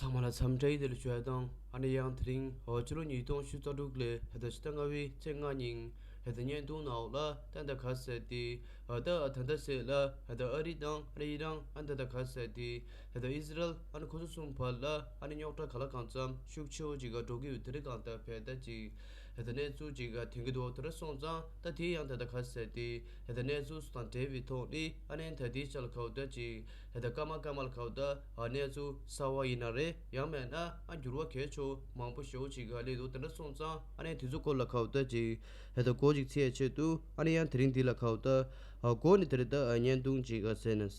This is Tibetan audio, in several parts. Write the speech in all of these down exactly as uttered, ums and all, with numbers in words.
ཚང་མ་ལ་འཚམས་འདྲི་བདེ་ལེགས་ཞུ་ཡ་དང་། ཨ་ནི་ཡང་དེ་རིང་ཕྱི་ལོ་ཉིས་སྟོང་ཉི་ཤུ་རྩ་དྲུག་ལོའི་ད་ལྟ་ཕྱི་ཟླ་ལྔ་པའི་ཚེས་ལྔ་ཉིན་ད་ལྟ་བརྙན་ཐུང་ནང་ལ་ད་ལྟ་ག་ཟེར་ཏེ་ད་ད་ལྟ་ཟེར་ལ་ད་ལྟ་ཨ་རི་དང་ཨ་ནི་ཨི་རན་ཨ་ནི་ད་ལྟ་ག་ཟེར་ཏེ་ད་ལྟ་ཨི་ཟི་རལ་ཨ་ནི་ཁོ་ཚོ་གསུམ་བར་ལ་ཨ་ནི་རྙོག་དྲ་ག་ལ་གང་འཚམ་ཤུགས་ཆེ་བོ་ཅིག་ག་འགྲོ་གི་ཡོད། དེ་རིང་གང་ལྟར་བས་ད་ཅིག་ད་ལྟ་གནས་ཚུལ་ཅིག་ག་ཐོན་གི་འདུག་དེ་འདྲ་སོང་ཙང་ད་དེ་ཡང་ད་ལྟ་ག་ཟེར་ཏེ་ད་ལྟ་གནས་ཚུལ་དང་འབྲེལ་བའི་ཐོག་ནས་ཨ་ནི་ད་ལྟའི་ཆ་ལ་ག་བ་ད་ཅིག་ད་ལྟ་སྐར་མ་སྐར་མ་ལ་ག་བ་ད་གནས་ཚུལ་གསར་བ་ཡིན་ན་རེད། ཡང་མེད་ན་ཨ་འགྱུར་བ་གལ་ཆེ་བོ་མང་པོ་ཞེ་པོ་ཅིག་ག་སླེབས་འདུག་དེ་འདྲ་སོང་ཙང་ཨ་ནི་དེ་ཚོ་སྐོར་ལ་ག་བ་ད་ཅིག་ད་ལྟ་གོ་ཅིག་ཚིག་ཆེད་དུ་ཨ་ནི་ཡང་དེ་རིང་འདི་ལ་ག་བ་ད་གོ་ནས་དེ་རིང་ད་བརྙན་ཐུང་ཅིག་ག་ཟེར་ན།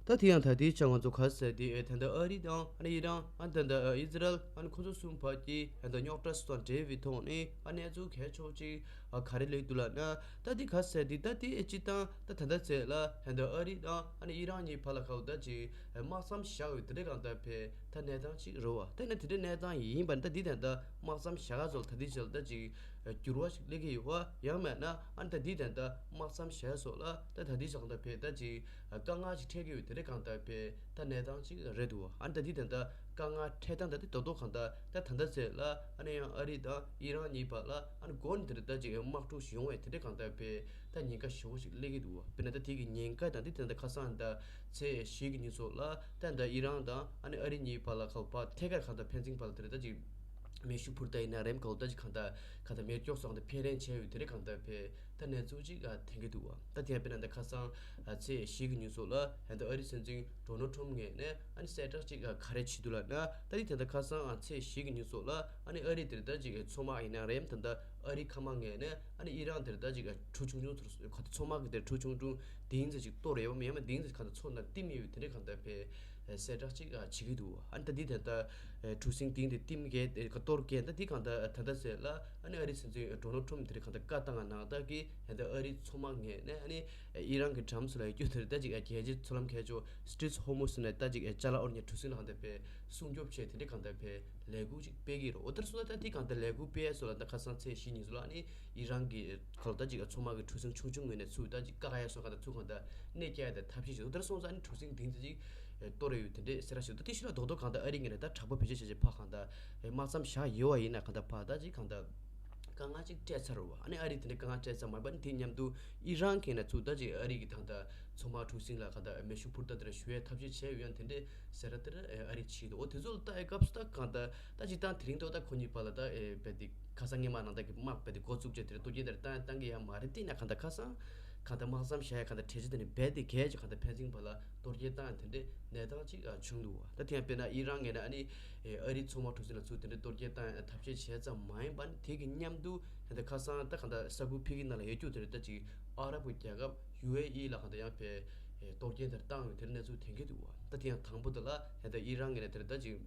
ད་དེ་ཡང་ད་ལྟའི་ཆ་ང་ཚོ་ག་ཟེར་དེ་ཨེ་ད་ལྟ་ཨ་རི་དང་ཨ་ནི་ཨི་རན་ཨ་ད་ལྟ་ཨི་ཟི་རལ་ཨ་ནི་ཁོ་ཚོ་གསུམ་བར་གྱི་ཨ་ད་རྙོག་དྲ་སོགས་དང་འབྲེལ་བའི་ཐོག་ནས་ཨ་གནས་ཚུལ་གལ་ཆེ་བོ་ཅིག་ཨ་ག་རེ་སླེབས་འདུག་ལབ་ན། ད་དེ་ག་ཟེར་དེ་ད་དེ་ཨེ་སྤྱི་བཏང་ད་ད་ལྟ་ཚེ་ལ་ད་ལྟ་ཨ་རི་དང་ཨ་ནི་ཨི་རན་གཉིས་བར་ལ་ག་བ་ད་ཅིག་དམག་མཚམས་བཞག་ཡོད། དེ་འདྲ་གང་ལྟར་བས་ད་གནས་སྟངས་ཅིག་རེད་བ། ད་ནི་དེ་འདྲ་གནས་སྟངས་ཡིན་པ་ནི་ད་དེ་ད་ལྟ་དམག་མཚམས་བཞག་ག་ཚོ་ལ་ད་དེ་ཆ་ལ་ད་ཅིག་འགྱུར་བ་ཞིག་སླེབས་ཀྱི་ཡོད་པ། ཡང་མེད་ན་ཨ་ནི་ད་འདི་ད་ལྟ་དམག་མཚམས་བཞག་སོགས་ལ་ད་ད་འདི་ཞག་ད་ཕེ་ད་ཅིག་དཀའ་ངལ་ཅིག་འཕྲད་ཀྱི་ཡོད། དེ་འདྲ་གང་ལྟར་ཕེ་ད་གནས་སྟངས་ཅིག་རེད་འདུག་ཨ་ནི་ད་འདི་ད་ལྟ་དཀའ་ངལ་འཕྲད་སྟངས་ད་འདི་ད་དོ་གང་ལྟར་ད་ད་ལྟ་ཚེ་ལ་ཨ་ནི་ཡང་ཨ་རི་དང་ཨི་རན་གཉིས་བར་ལ་ཨ་ནི་འགོ་ནས་དེ་འདྲ་ད་ཅིག་དམག་འཁྲུག་ཞིག་ཡོང་བས་དེ་འདྲ་གང་ལྟར་ཕེ་ད་ཉེན་ཁ་ཞེ་པོ་ཞིག་སླེབས་ཀྱི་འདུག་དཔེར་ན་ད་དེ་གི་ཉེན་ཁ་དང་འདི་ད་ལྟ་ཁ་སང་ད་ཚེས་བཞི་གི་ཉིན་སོགས་ལ་ད་ད་ཨི་རན་དང་ཨ་ནི་ཨ་རི་གཉིས་བར་ལ་ཁ་བ་ཐད་ཀར་གང་ལྟར་ཕན་ཚུན་བར་ལ་དེ་འདྲ་ད་ཅིག་མེ་ཤུགས་འཕུར་མདའ་ཡིན་ན་རེམ་གོ་ད་ཅིག་གང་ལྟར་གང་ལྟར་མེ་སྒྱོགས་སོགས་གང་ལྟར་འཕེན་རེན་བྱས་ཡོད། དེ་རེད་གང་ལྟར་ཕེ་ད་གནས་ཚུལ་ཅིག་ཨ་ཐོན་གྱི་འདུག་བ། ད་དེ་ཡང་དཔེར་ན་ད་ཁ་སང་ཨ་ཚེས་བཞི་གི་ཉིན་སོགས་ལ་ཧན་ད་ཨ་རི་སྲིད་འཛིན་ཌོ་ནལ་ཊམ་ངོས་ནས་ཨ་ནི་གསལ་བསྒྲགས་ཅིག་ཨ་ག་རེ་བྱས་འདུག་ལབ་ན། ད་དེ་དེ་ད་ཁ་སང་ཨ་ཚེས་བཞི་གི་ཉིན་སོགས་ལ་ཨ་ནི་ཨ་རི་དེར་ད་ཅིག་མཚོ་དམག་ཡིན་ན་རེམ་ད་ད་ཨ་རི་མཁའ་དམག་ངོས་ནས་ཨ་ནི་ཨི་རན་དེར་ད་ཅིག་ཨ་གྲུ་ཆུང་ཆུང་ཚོར་ག་ད་མཚོ་དམག་གི་དེར་གྲུ་ཆུང་ཆུང་དེང་ཚེ་ཅིག་གཏོར་ཡོད་མེད་ཡང་མ་དེང་ཚེ་ག་ད་མཚོ་ནང་རྟིང་ཡོད་དེ་འདྲ་གང་ལྟར་ཕེ་གསལ་བསྒྲགས་ཅིག་བྱེད་ཀྱི་འདུག་ཨ་ནི་ད་འདི་ད་ལྟ་གྲུ་གཟིངས་སྟེང་དེ་རྟིང་བརྒལ་ཏེ་ག་གཏོར་བརྒལ་ད་འདི་གང་ལྟར་ད་ལྟ་ཟེར་ལ་ཨ་ནི་ཨ་རི་སྲིད་འཛིན་ཌོ་ནལ་ཊམ་དེ་གང་ལྟར་བཀའ་བཏང་ནང་ལྟར་གྱི་ད་ལྟ་ཨ་རི་མཚོ་དམག་ངོས་ནས་ཨ་ནི་ཨི་རན་གྱི་འགྲམ་ཚོ་ལ་ཡོད་རྒྱུ་དེར་ད་ཅིག་རྒྱལ་སྤྱིའི་མཚོ་ལམ་ཁ་ཕྱོགས་སི་ཊེཊ་ཧོར་མུ་ཟེར་ན་ད་ཅིག་ཅ་ལག་དབོར་མཁན་གྲུ་གཟིངས་ལ་གང་ལྟར་ཕེ་སྲུང་སྐྱོབ་བྱས་དེ་འདྲ་གང་ལྟར་ཕེ་ལས་འགུལ་ཅིག་སྤེལ་གྱི་རེད། འོ་དེར་སོང་ད་ད་འདི་གང་ལྟར་ལས་འགུལ་སྤེལ་ཡ་སོགས་ལ་ད་ཁ་སང་ཚེས་བཞི་ཉིན་སོགས་ལ་ཨ་ནི་ཨི་རན་གྱི་གང་ལྟར་ཅིག་མཚོ་དམག་གི་གྲུ་གཟིངས་ཆུང་ཆུང་ངོས་ནས་ཚུར་ད་ཅིག་བཀག་ཡ་སོགས་གང་ལྟར་ཚུར་གང་ལྟར་གནས་བསྐྱལ་ཡ་དེ་ཐབས་ཤེས་བྱས། དེ་འདྲ་སོང་ཙང་ཨ་ནི་གྲུ་གཟིངས་འདི་ཚོ་ཅིག་གཏོར་རེ་ཡོད་དེ་འདྲས་ཟེར་ར་ཞིག་འདུག་དེ་ཤུལ་ལ་རྡོག་རྡོག་གང་ལྟར་ཨ་རི་ངོས་ནས་ད་དྲག་པོ་བེད་སྤྱོད་བྱས་བྱས་ཕར་གང་ལྟར་དམག་མཚམས་བཞག་ཡོད་བ་ཡིན་ན་གང་ལྟར་ཕར་ད་ཅིག་གང་ལྟར་དཀའ་ངལ་ཅིག་འཕྲད་ཚར་བ། ཨ་ནི་ཨ་རི་དེ་འདྲས་དཀའ་ངལ་འཕྲད་ཚར་མ་པ་ནི་དེ་མཉམ་དུ་ཨི་རན་གྱིས་ན་ཚུར་ད་ཅིག་ཨ་རི་གི་ད་ལྟ་མཚོ་དམག་གྲུ་གཟིངས་ལ་གང་ལྟར་མེ་ཤུགས་འཕུར་མདའ་དེ་འདྲ་གཞུ་ཡའི་ཐབས་ཤེས་བྱས་ཡོད་ཡང་དེ་འདྲས་ཟེར་ར་དེ་འདྲ་ཨ་རི་བྱས་འདུག་འོ་དེ་ཚོ་ལ་ལྟ་ཡི་སྐབས་སུ་ད་གང་ལྟར་ད་ཅིག་ད་དེ་རིང་ཐོག་ད་ཁོ་གཉིས་བར་ལ་ད་ཨེ་རྦད་དེ་ཁ་སང་སྔོན་མ་ནང་ད་གི་དམག་རྦད་དེ་འགོ་བཙུགས་བྱས་དེ་འདྲ་གཏོར་སྐྱོན་དེ་འདྲ་བཏང་བཏང་གི་ཡ་མ་རེད། དེ་ན་གང་ལྟར་ཁ་སང་གང་ལྟར་དམག་མཚམས་བཞག་ཡ་གང་ལྟར་གྲོས་ཆོད་དེ་ནི་རྦད་དེ་གལ་ཆེ། གང་ལྟར་ཕན་ཚུན་བར་ལ་གཏོར་སྐྱོན་བཏང་ཡ་དེ་འདྲའི་གནས་སྟངས་ཅིག་ཨ་བྱུང་འདུག་བ། ད་དེ་ཡང་དཔེར་ན་ཨི་རན་ངོས་ནས་ཨ་ནི་ཨེ་ཨ་རི་མཚོ་དམག་གྲུ་གཟིངས་ལ་ཚུར་དེ་འདྲའི་གཏོར་སྐྱོན་བཏང་ཡ་ཐབས་ཤེས་བྱས་ཙམ་མ་ཡིན་པ་ནི་དེ་གི་མཉམ་དུ་ད་ལྟ་ཁ་སང་ད་གང་ལྟར་ས་ཁུལ་ཕ་གི་ནང་ལ་ཡོད་རྒྱུ་དེ་རེད། ད་ཅིག་ཨ་རབ་ཀྱི་རྒྱལ་ཁབ་ཡུ་ཨེ་ཨི་ལ་གང་ལྟར་ཡང་ཕེ་ཨེ་གཏོར་སྐྱོན་དེར་བཏང་ཡོད་དེར་གནས་ཚུལ་ཐོན་གྱི་འདུག་བ། ད་དེ་ཡང་དང་པོ་དེ་ལ་ད་ལྟ་ཨི་རན་ངོས་ནས་དེར་ད་ཅིག་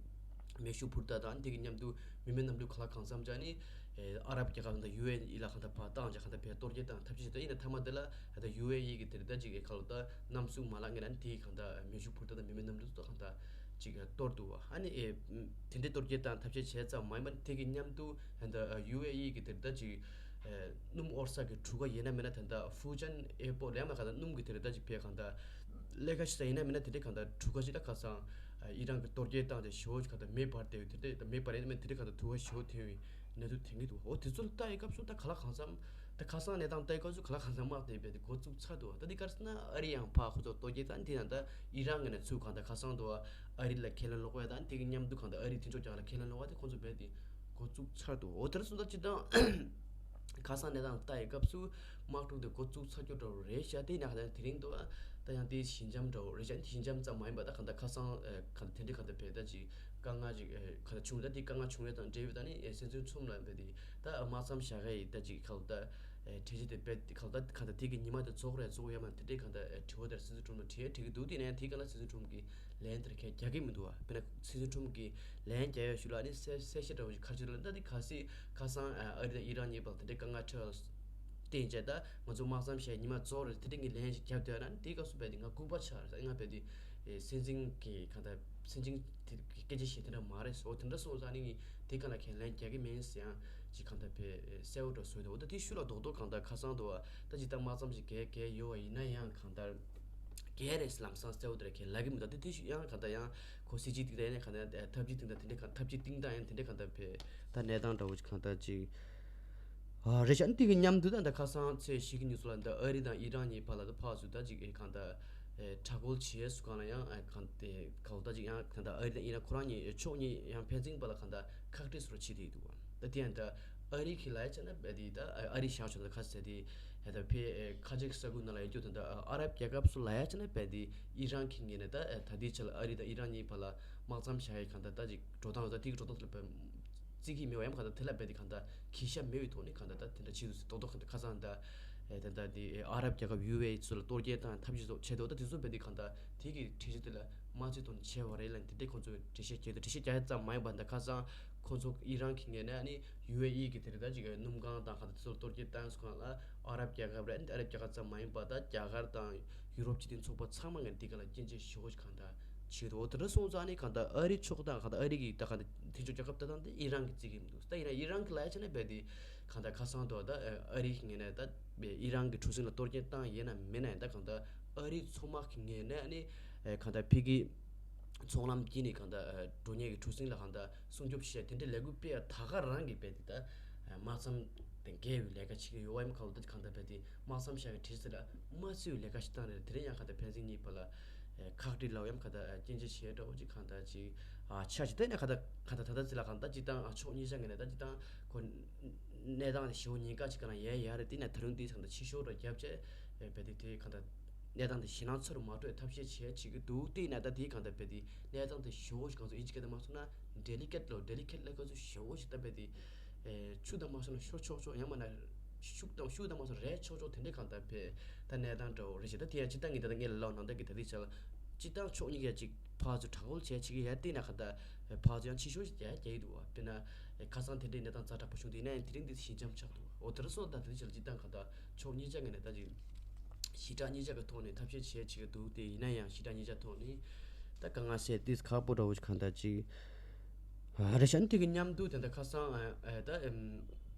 མེ་ཤུགས་འཕུར་མདའ་དང་དེ་གི་མཉམ་དུ་མི་མེད་གནམ་གྲུ་ག་ལ་གང་འཚམ་ཅིག་ནི་ཨེ་ཨ་རབ་རྒྱལ་ཁབ་དང་ཡུ་ཨེ་ཨི་ལ་གང་ལྟར་ཕར་བཏང་ཅིག་གང་ལྟར་ཕེ་གཏོར་སྐྱོན་བཏང་ཐབས་ཤེས་བྱས། ད་ཡིན་ན་མཐའ་མ་དེ་ལ་ད་ལྟ་ཡུ་ཨེ་ཨི་གི་དེར་ད་ཅིག་ཨེ་ག་ལ་ད་གནམ་གཟུགས་མ་ལག་ངོས་ནས་ནི་དེ་གི་གང་ལྟར་མེ་ཤུགས་འཕུར་མདའ་དང་མི་མེད་གནམ་གྲུ་ཚོ་གང་ལྟར་ཅིག་གཏོར་འདུག་བ། ཨ་ནི་ཨེ་དེ་འདྲའི་གཏོར་སྐྱོན་བཏང་ཐབས་ཤེས་བྱས་ཙམ་མ་ཡིན་པ་དེ་གི་མཉམ་དུ་ད་ལྟ་ཡུ་ཨེ་ཨི་གི་དེར་ད་ཅིག་ཨེ་སྣུམ་དབོར་ས་གི་གྲུ་ཁ་ཡིན་ན་མིན་ན་ད་ལྟ་ཧྥུ་ཅན་ཨེར་པོར་ཊི་ལ་ཡང་མ་གང་ལྟར་སྣུམ་གི་དེར་ད་ཅིག་ཕེ་གང་ལྟར་ལས་ཀ་བྱེད་ས་ཡིན་ན་མིན་ན་དེ་འདྲའི་གང་ལྟར་གྲུ་ཁ་ཞིག་ད་ཁ་སང་ཨེ་ཨི་རན་གི་གཏོར་སྐྱོན་བཏང་སྟེ་ཞེ་པོ་ཅིག་གང་ལྟར་མེ་འབར་བསྡད་ཡོད། དེ་འདྲའི་མེ་འབར་ཡིན་ན་མིན་ན་དེ་འདྲའི་གང་ལྟར་དུ་བ་ཞེ་པོ་ཐོན་བའི་གནས་ཚུལ་ཐོན་གྱི་འདུག་འོ་དེ་ཚོ་ལ་ལྟ་ཡི་སྐབས་སུ་ད་ག་ལ་གང་འཚམ་ད་ཁ་སང་གནས་སྟངས་ལྟ་ཡི་སྐབས་སུ་ག་ལ་གང་འཚམ་དམག་དེ་རྦད་དེ་འགོ་བཙུགས་ཚར་འདུག་ད་འདི་ག་རེ་ཟེར་ན་ཨ་རི་ཡང་ཕར་ཁོ་ཚོ་གཏོར་སྐྱོན་བཏང་དེ་ཡང་ད་ཨི་རན་ངོས་ནས་ཚུར་གང་ལྟར་ཁ་སང་དུ་བ་ཨ་རི་ལ་ཁས་ལེན་སློག་པ་དང་དེ་གི་མཉམ་དུ་གང་ལྟར་ཨ་རི་མཐུན་ཕྱོགས་རྒྱལ་ཁབ་ལ་ཁས་ལེན་སློག་པ་དེ་ཁོ་ཚོ་རྦད་དེ་འགོ་བཙུགས་ཚར་འདུག་འོ་དེ་རེད་སོང་ད་སྤྱིར་བཏང་ཁ་སང་གནས་སྟངས་ལྟ་ཡི་སྐབས་སུ་དམག་འཁྲུག་དེ་འགོ་བཙུགས་ཚར་རྒྱུ་འདྲ་བོ་རེད་ཤག་དེ་ཡིན་ན་གང་ལྟར་དེ་རིང་དུ་ད་ཡང་དེ་ཞི་འཇམ་འདྲ་བོ་རེད་ཤག་དེ་ཞི་འཇམ་ཙམ་མ་ཡིན་པ་ད་གང་ལྟར་ཁ་སང་གང་ལྟར་དེ་འདྲའི་གང་ལྟར་བས་ད་ཅིག་དཀའ་ངལ་ཅིག་གང་ལྟར་བྱུང་ད་དེ་དཀའ་ངལ་བྱུང་ཡས་དང་འབྲེལ་བའི་ད་ནི་སྲིད་འཛིན་ཁྲོམ་ལ་བས་དེ་ད་དམག་མཚམས་བཞག་ག་ཡི་ད་ཅིག་གང་ལྟར་གྲོས་གཞི་དེ་བས་གང་ལྟར་གང་ལྟར་དེ་གི་ཉི་མ་དེ་རྫོགས་རེད་རྫོགས་ཡོད་མ་དེ་འདྲའི་གང་ལྟར་དྲི་བ་དེ་སྲིད་འཛིན་ཁྲོམ་ལ་དྲི་ཡས་དྲི་གི་འདུག་དེ་ནས་དེ་ག་ལ་སྲིད་འཛིན་ཁྲོམ་གི་ལན་དེར་ཁས་རྒྱག་གི་མི་འདུག་བ། དཔེར་ན་སྲིད་འཛིན་ཁྲོམ་གྱིས་ལན་རྒྱག་ཡ་ཞུ་ལ་ནི་གསལ་གསལ་བཤད་འདྲ་བོ་ཞིག་ཁ་ཆེ་ལ་ད་དེ་ག་སྲིད་ཁ་སང་ཨ་རི་དང་ཨི་རན་གཉིས་བར་དེ་འདྲའི་དཀའ་ངལ་འཕྲད་བརྟེན་བྱས་ད་ང་ཚོ་དམག་མཚམས་བཞག་ཉི་མ་རྫོགས་རེད། དེ་འདྲའི་ངས་ལན་ཞིག་རྒྱབ་སྡོད་ན་ནི་དེའི་སྐབས་སུ་བས་དེ་ང་ལྐུགས་པ་ཆགས་རེད། ང་བས་དེ་སྲིད་འཛིན་གྱི་གང་ལྟར་སྲིད་འཛིན་དེ་གི་སྐད་ཆ་བཤད་དེ་འདྲ་མ་རེད་ཟེར། འོ་དེ་འདྲ་སོང་ཙང་ནི་ངས་དེ་ག་ལ་ཁས་ལན་རྒྱག་གི་མིན་ཟེར་ཡང་ཅིག་གང་ལྟར་བས་གསལ་བོ་འདྲ་བཟོས་འདུག་འོ་ད་དེ་ཤུལ་ལ་རྡོག་རྡོག་གང་ལྟར་ཁ་སང་དུ་བ་ད་ཅིག་ད་དམག་མཚམས་ཤིག་བརྒལ་བརྒལ་ཡོད་བ་ཡིན་ན་ཡང་གང་ལྟར། རྒྱལ་རེད་ལམ་སང་གསལ་བོ་དེ་རེད་ཁྱེད་ལབ་ཀྱི་མི་འདུག་དེ་དེ་ཡང་གང་ལྟར་ཡང་ཁོ་སྲིད་ཇུས་སྟེང་དང་ཡང་གང་ལྟར་ཐབས་ཇུས་སྟེང་དང་དེ་འདྲའི་གང་ཐབས་ཇུས་སྟེང་དང་ཡང་དེ་འདྲའི་གང་ལྟར་བས་ད་གནས་སྟངས་འདྲ་བོ་ཅིག་གང་ལྟར་ཅིག་ཨ་རེད་ཤག་དེ་གི་མཉམ་དུ་ད་ད་ཁ་སང་ཚེས་བཞི་གི་ཉིན་སུ་ལ་འདི་ཨ་རི་དང་ཨི་རན་གཉིས་བར་ལ་ད་ཕག་སུ་ད་ཅིག་གང་ལྟར་ཨེ་ཁྲག་ཁོལ་བྱས་སུ་གང་ལ་ཡང་ཨེ་གང་དེ་གང་ལྟར་ཅིག་ཡང་གང་ལྟར་ཨ་རི་དང་ཨི་རན་ཁོ་རང་གཉིས་ཕྱོགས་གཉིས་ཡང་ཕན་ཚུན་བར་ལ་གང་ལྟར་ཁག་དཀྲི་སོར་བྱེད་དེ་འདུག་ད་དེ་ཡང་ད་ཨ་རི་གི་ལ་ཡ་ཆ་ན་བས་དེ་ད་ཨ་རི་ཤག་ཆོག་ད་ཁ་ཟེར་དེ་ཡ་ད་ཕེ་ཁ་ཅིག་ས་ཁུལ་ནང་ལ་ཡ་རྒྱུ་ད་ད་ཨ་རབ་རྒྱལ་ཁབ་སུ་ལ་ཡ་ཆ་ན་བས་དེ་ཨི་རན་གི་ངོས་ནས་ད་ད་དེ་ཆ་ལ་ཨ་རི་དང་ཨི་རན་གཉིས་བར་ལ་དམག་མཚམས་བཞག་ཡ་གང་ལྟར་ད་ཅིག་འགྲོ་སྟངས་ད་དེ་གི་འགྲོ་སྟངས་ལ་བས། བརྩི་གི་མེད་པ་ཡང་གང་ལྟར་དེ་ལ་རྦད་དེ་གང་ལྟར་གི་ཤ་མེད་པའི་ཐོག་ནས་གང་ལྟར་ད་དེ་འདྲ་བྱེད་འདུག་ཟེར་རྡོག་རྡོག་གང་ལྟར་ཁ་སང་ད་ཨེ་ད་ལྟ་དེ་ཨ་རབ་རྒྱལ་ཁབ་ཡུ་ཨེ་ཨི་ཚོ་ལ་གཏོར་སྐྱོན་བཏང་ཐབས་ཤེས་ཚོ་བྱས་འདུག་ད་དེ་ཚོ་རྦད་དེ་གང་ལྟར་དེ་གི་གྲོས་གཞི་དེ་ལ་མ་བརྩི་ཐོག་ནས་བྱས་པ་རེད་ལ་དེ་འདྲའི་ཁོང་ཚོས་འགྲེལ་བཤད་བརྒྱབ་འདུག་འགྲེལ་བཤད་རྒྱག་ཡ་ཙམ་མ་ཡིན་པ་ད་ཁ་སང་ཁོང་ཚོ་ཨི་རན་གྱི་ངོས་ནས་ཨ་ནི་ཡུ་ཨེ་ཨི་གི་དེ་རེད་ད་ཅིག་སྣུམ་ཁང་དང་གང་ལྟར་དེ་ཚོ་ལ་གཏོར་སྐྱོན་བཏང་སོང་གང་ལ་ཨ་རབ་རྒྱལ་ཁབ་རེད་ཨ་ནི་ཨ་རབ་རྒྱལ་ཁབ་ཙམ་མ་ཡིན་པ་ད་རྒྱ་གར་དང་ཡུ་རོབ་སྤྱི་མཐུན་ཚོགས་པ་ཚང་མ་ངས་འདི་ག་ལ་སྐྱོན་བརྗོད་ཞུ་དགོས་ཀྱི་གང་ལྟར། བྱེད་དོ་དེ་འདྲ་སོང་ཙང་ནི་གང་ལྟར་ཨ་རི་ཕྱོགས་དང་གང་ལྟར་ཨ་རི་གི་ད་གང་ལྟར་མཐུན་ཕྱོགས་རྒྱལ་ཁབ་ད་དང་དེ་ཨི་རན་གྱི་བརྩི་གི་མི་འདུག་ད་ཨི་རན་ཨི་རན་གྱི་ལ་ཡ་ཆ་ནས་རྦད་དེ་གང་ལྟར་ཁ་སང་དུ་ད་ཨ་རི་གི་ངོས་ནས་ད་ཨི་རན་གྱི་གྲུ་གཟིངས་ལ་གཏོར་སྐྱོན་བཏང་ཡིན་ན་མིན་ན་ཡང་ད་གང་ལྟར་ཨ་རི་མཚོ་དམག་གི་ངོས་ནས་ནི་གང་ལྟར་ཕ་གི་ཚོང་ལམ་དཀྱིལ་ནས་གང་ལྟར་འགྲོ་མཁན་གྱི་གྲུ་གཟིངས་ལ་གང་ལྟར་སྲུང་སྐྱོབ་བྱེད་དེ་འདྲའི་ལས་འགུལ་སྤེལ་ཡ་ད་ག་རང་གི་རྦད་དེ་ད་དམག་མཚམས་དེ་འགལ་བའི་ལས་ཀ་བྱེད་ཀྱི་ཡོད་པ་ཡིན་གང་ལྟར་གང་ལྟར་རྦད་དེ་དམག་མཚམས་བཞག་གི་གྲས་ཚོ་ལ་མ་བརྩི་བའི་ལས་ཀ་ཞིག་བཏང་རེད། དེ་རིང་ཡང་གང་ལྟར་ཕན་ཚུན་གཉིས་བར་ལ་ཨེ་ཁག་དཀྲི་ལབ་ཡམ་གང་ལྟར་ཨེ་སྐྱོན་བརྗོད་བྱས་འདྲ་བོ་ཅིག་གང་ལྟར་ཅིག་ཨ་ཆ་ཞིག་བལྟས་ན་གང་ལྟར་གང་ལྟར་ད་ལྟ་ཚེ་ལ་གང་ལྟར་ཅིག་དང་ཨ་ཕྱོགས་གཉིས་ཆ་ངོས་ནས་ད་ཅིག་དང་ཁོ་གནས་སྟངས་དེ་ཞེ་པོ་ཉེན་ཁ་ཅིག་ག་ལ་ཡལ་ཡ་རེད། དེ་ན་ད་རུང་དེ་གང་ལྟར་ཕྱི་ཤོག་ར་རྒྱབ་བྱས་ཨེ་བས་དེ་དེ་གང་ལྟར་གནས་སྟངས་དེ་ཞེད་སྣང་ཚ་རུ་མ་འགྲོ་བའི་ཐབས་ཤེས་བྱས་བྱེད་ཀྱི་འདུག་དེ་ན་ད་དེ་གང་ལྟར་བས་དེ་གནས་སྟངས་དེ་ཞེ་པོ་ཞིག་གང་ཚོ་ཨིན་ཅི་སྐད་དུ་མ་སོང་ན་ཌེ་ལི་ཀེཊ་ལོ་ཌེ་ལི་ཀེཊ་ལ་གང་ཚོ་ཞེ་པོ་ཞིག་ད་བས་དེ་ཨེ་ཆུ་དང་མ་སོང་ན་ཤོར་ཆོག་ཆོག་ཡང་མ་ན་ཤུགས་དང་ཤུགས་དང་མ་སོང་རལ་ཆོག་ཆོག་དེ་འདྲའི་གང་ལྟར་བས་ད་གནས་སྟངས་འདྲ་བོ་རེད་ཞེས་ད་དེ་ཡང་སྤྱིར་བཏང་ངས་ད་ལྟ་ངས་ལབ་ནང་ལྟར་གྱི་ད་ལྟའི་ཆ་ལ་སྤྱིར་བཏང་ཕྱོགས་གཉིས་ཀས་ཅིག་ཕར་ཚུར་དྲག་པོ་བྱས་བྱེད་ཀྱི་ཡ་བལྟས་ན་ག་ད་ཕར་ཚུར་ཡང་ཕྱི་ཤོག་ཅིག་རྒྱག་རྒྱག་གི་འདུག་བ། དཔེར་ན་ཁ་སང་དེ་འདྲའི་གནས་སྟངས་ཛ་དྲག་པོ་བྱུང་དུས་ཡིན་ན་ཡང་དེ་རིང་འདི་ཞི་འཇམ་ཆགས་འདུག་བ། འོ་དེར་སོང་ད་དེ་ཆ་ལ་སྤྱིར་བཏང་ག་ད་ཕྱོགས་གཉིས་ཆ་ངོས་ནས་ད་ཅིག་ཞི་དྲག་གཉིས་ཆ་གི་ཐོག་ནས་ཐབས་ཤེས་བྱས་བྱེད་ཀྱི་འདུག་དེ་ཡིན་ན་ཡང་ཞི་དྲག་གཉིས་ཆ་ཐོག་ནས་ད་དཀའ་ངལ་སེལ་ཏིས་ཁག་པོ་འདྲ་བོ་ཞིག་གང་ད་ཅིག་ཨ་རེ་ཤན་དེ་གི་མཉམ་དུ་དེ་འདྲ་ཁ་སང་ཨ་ཨ་ད་ཨམ་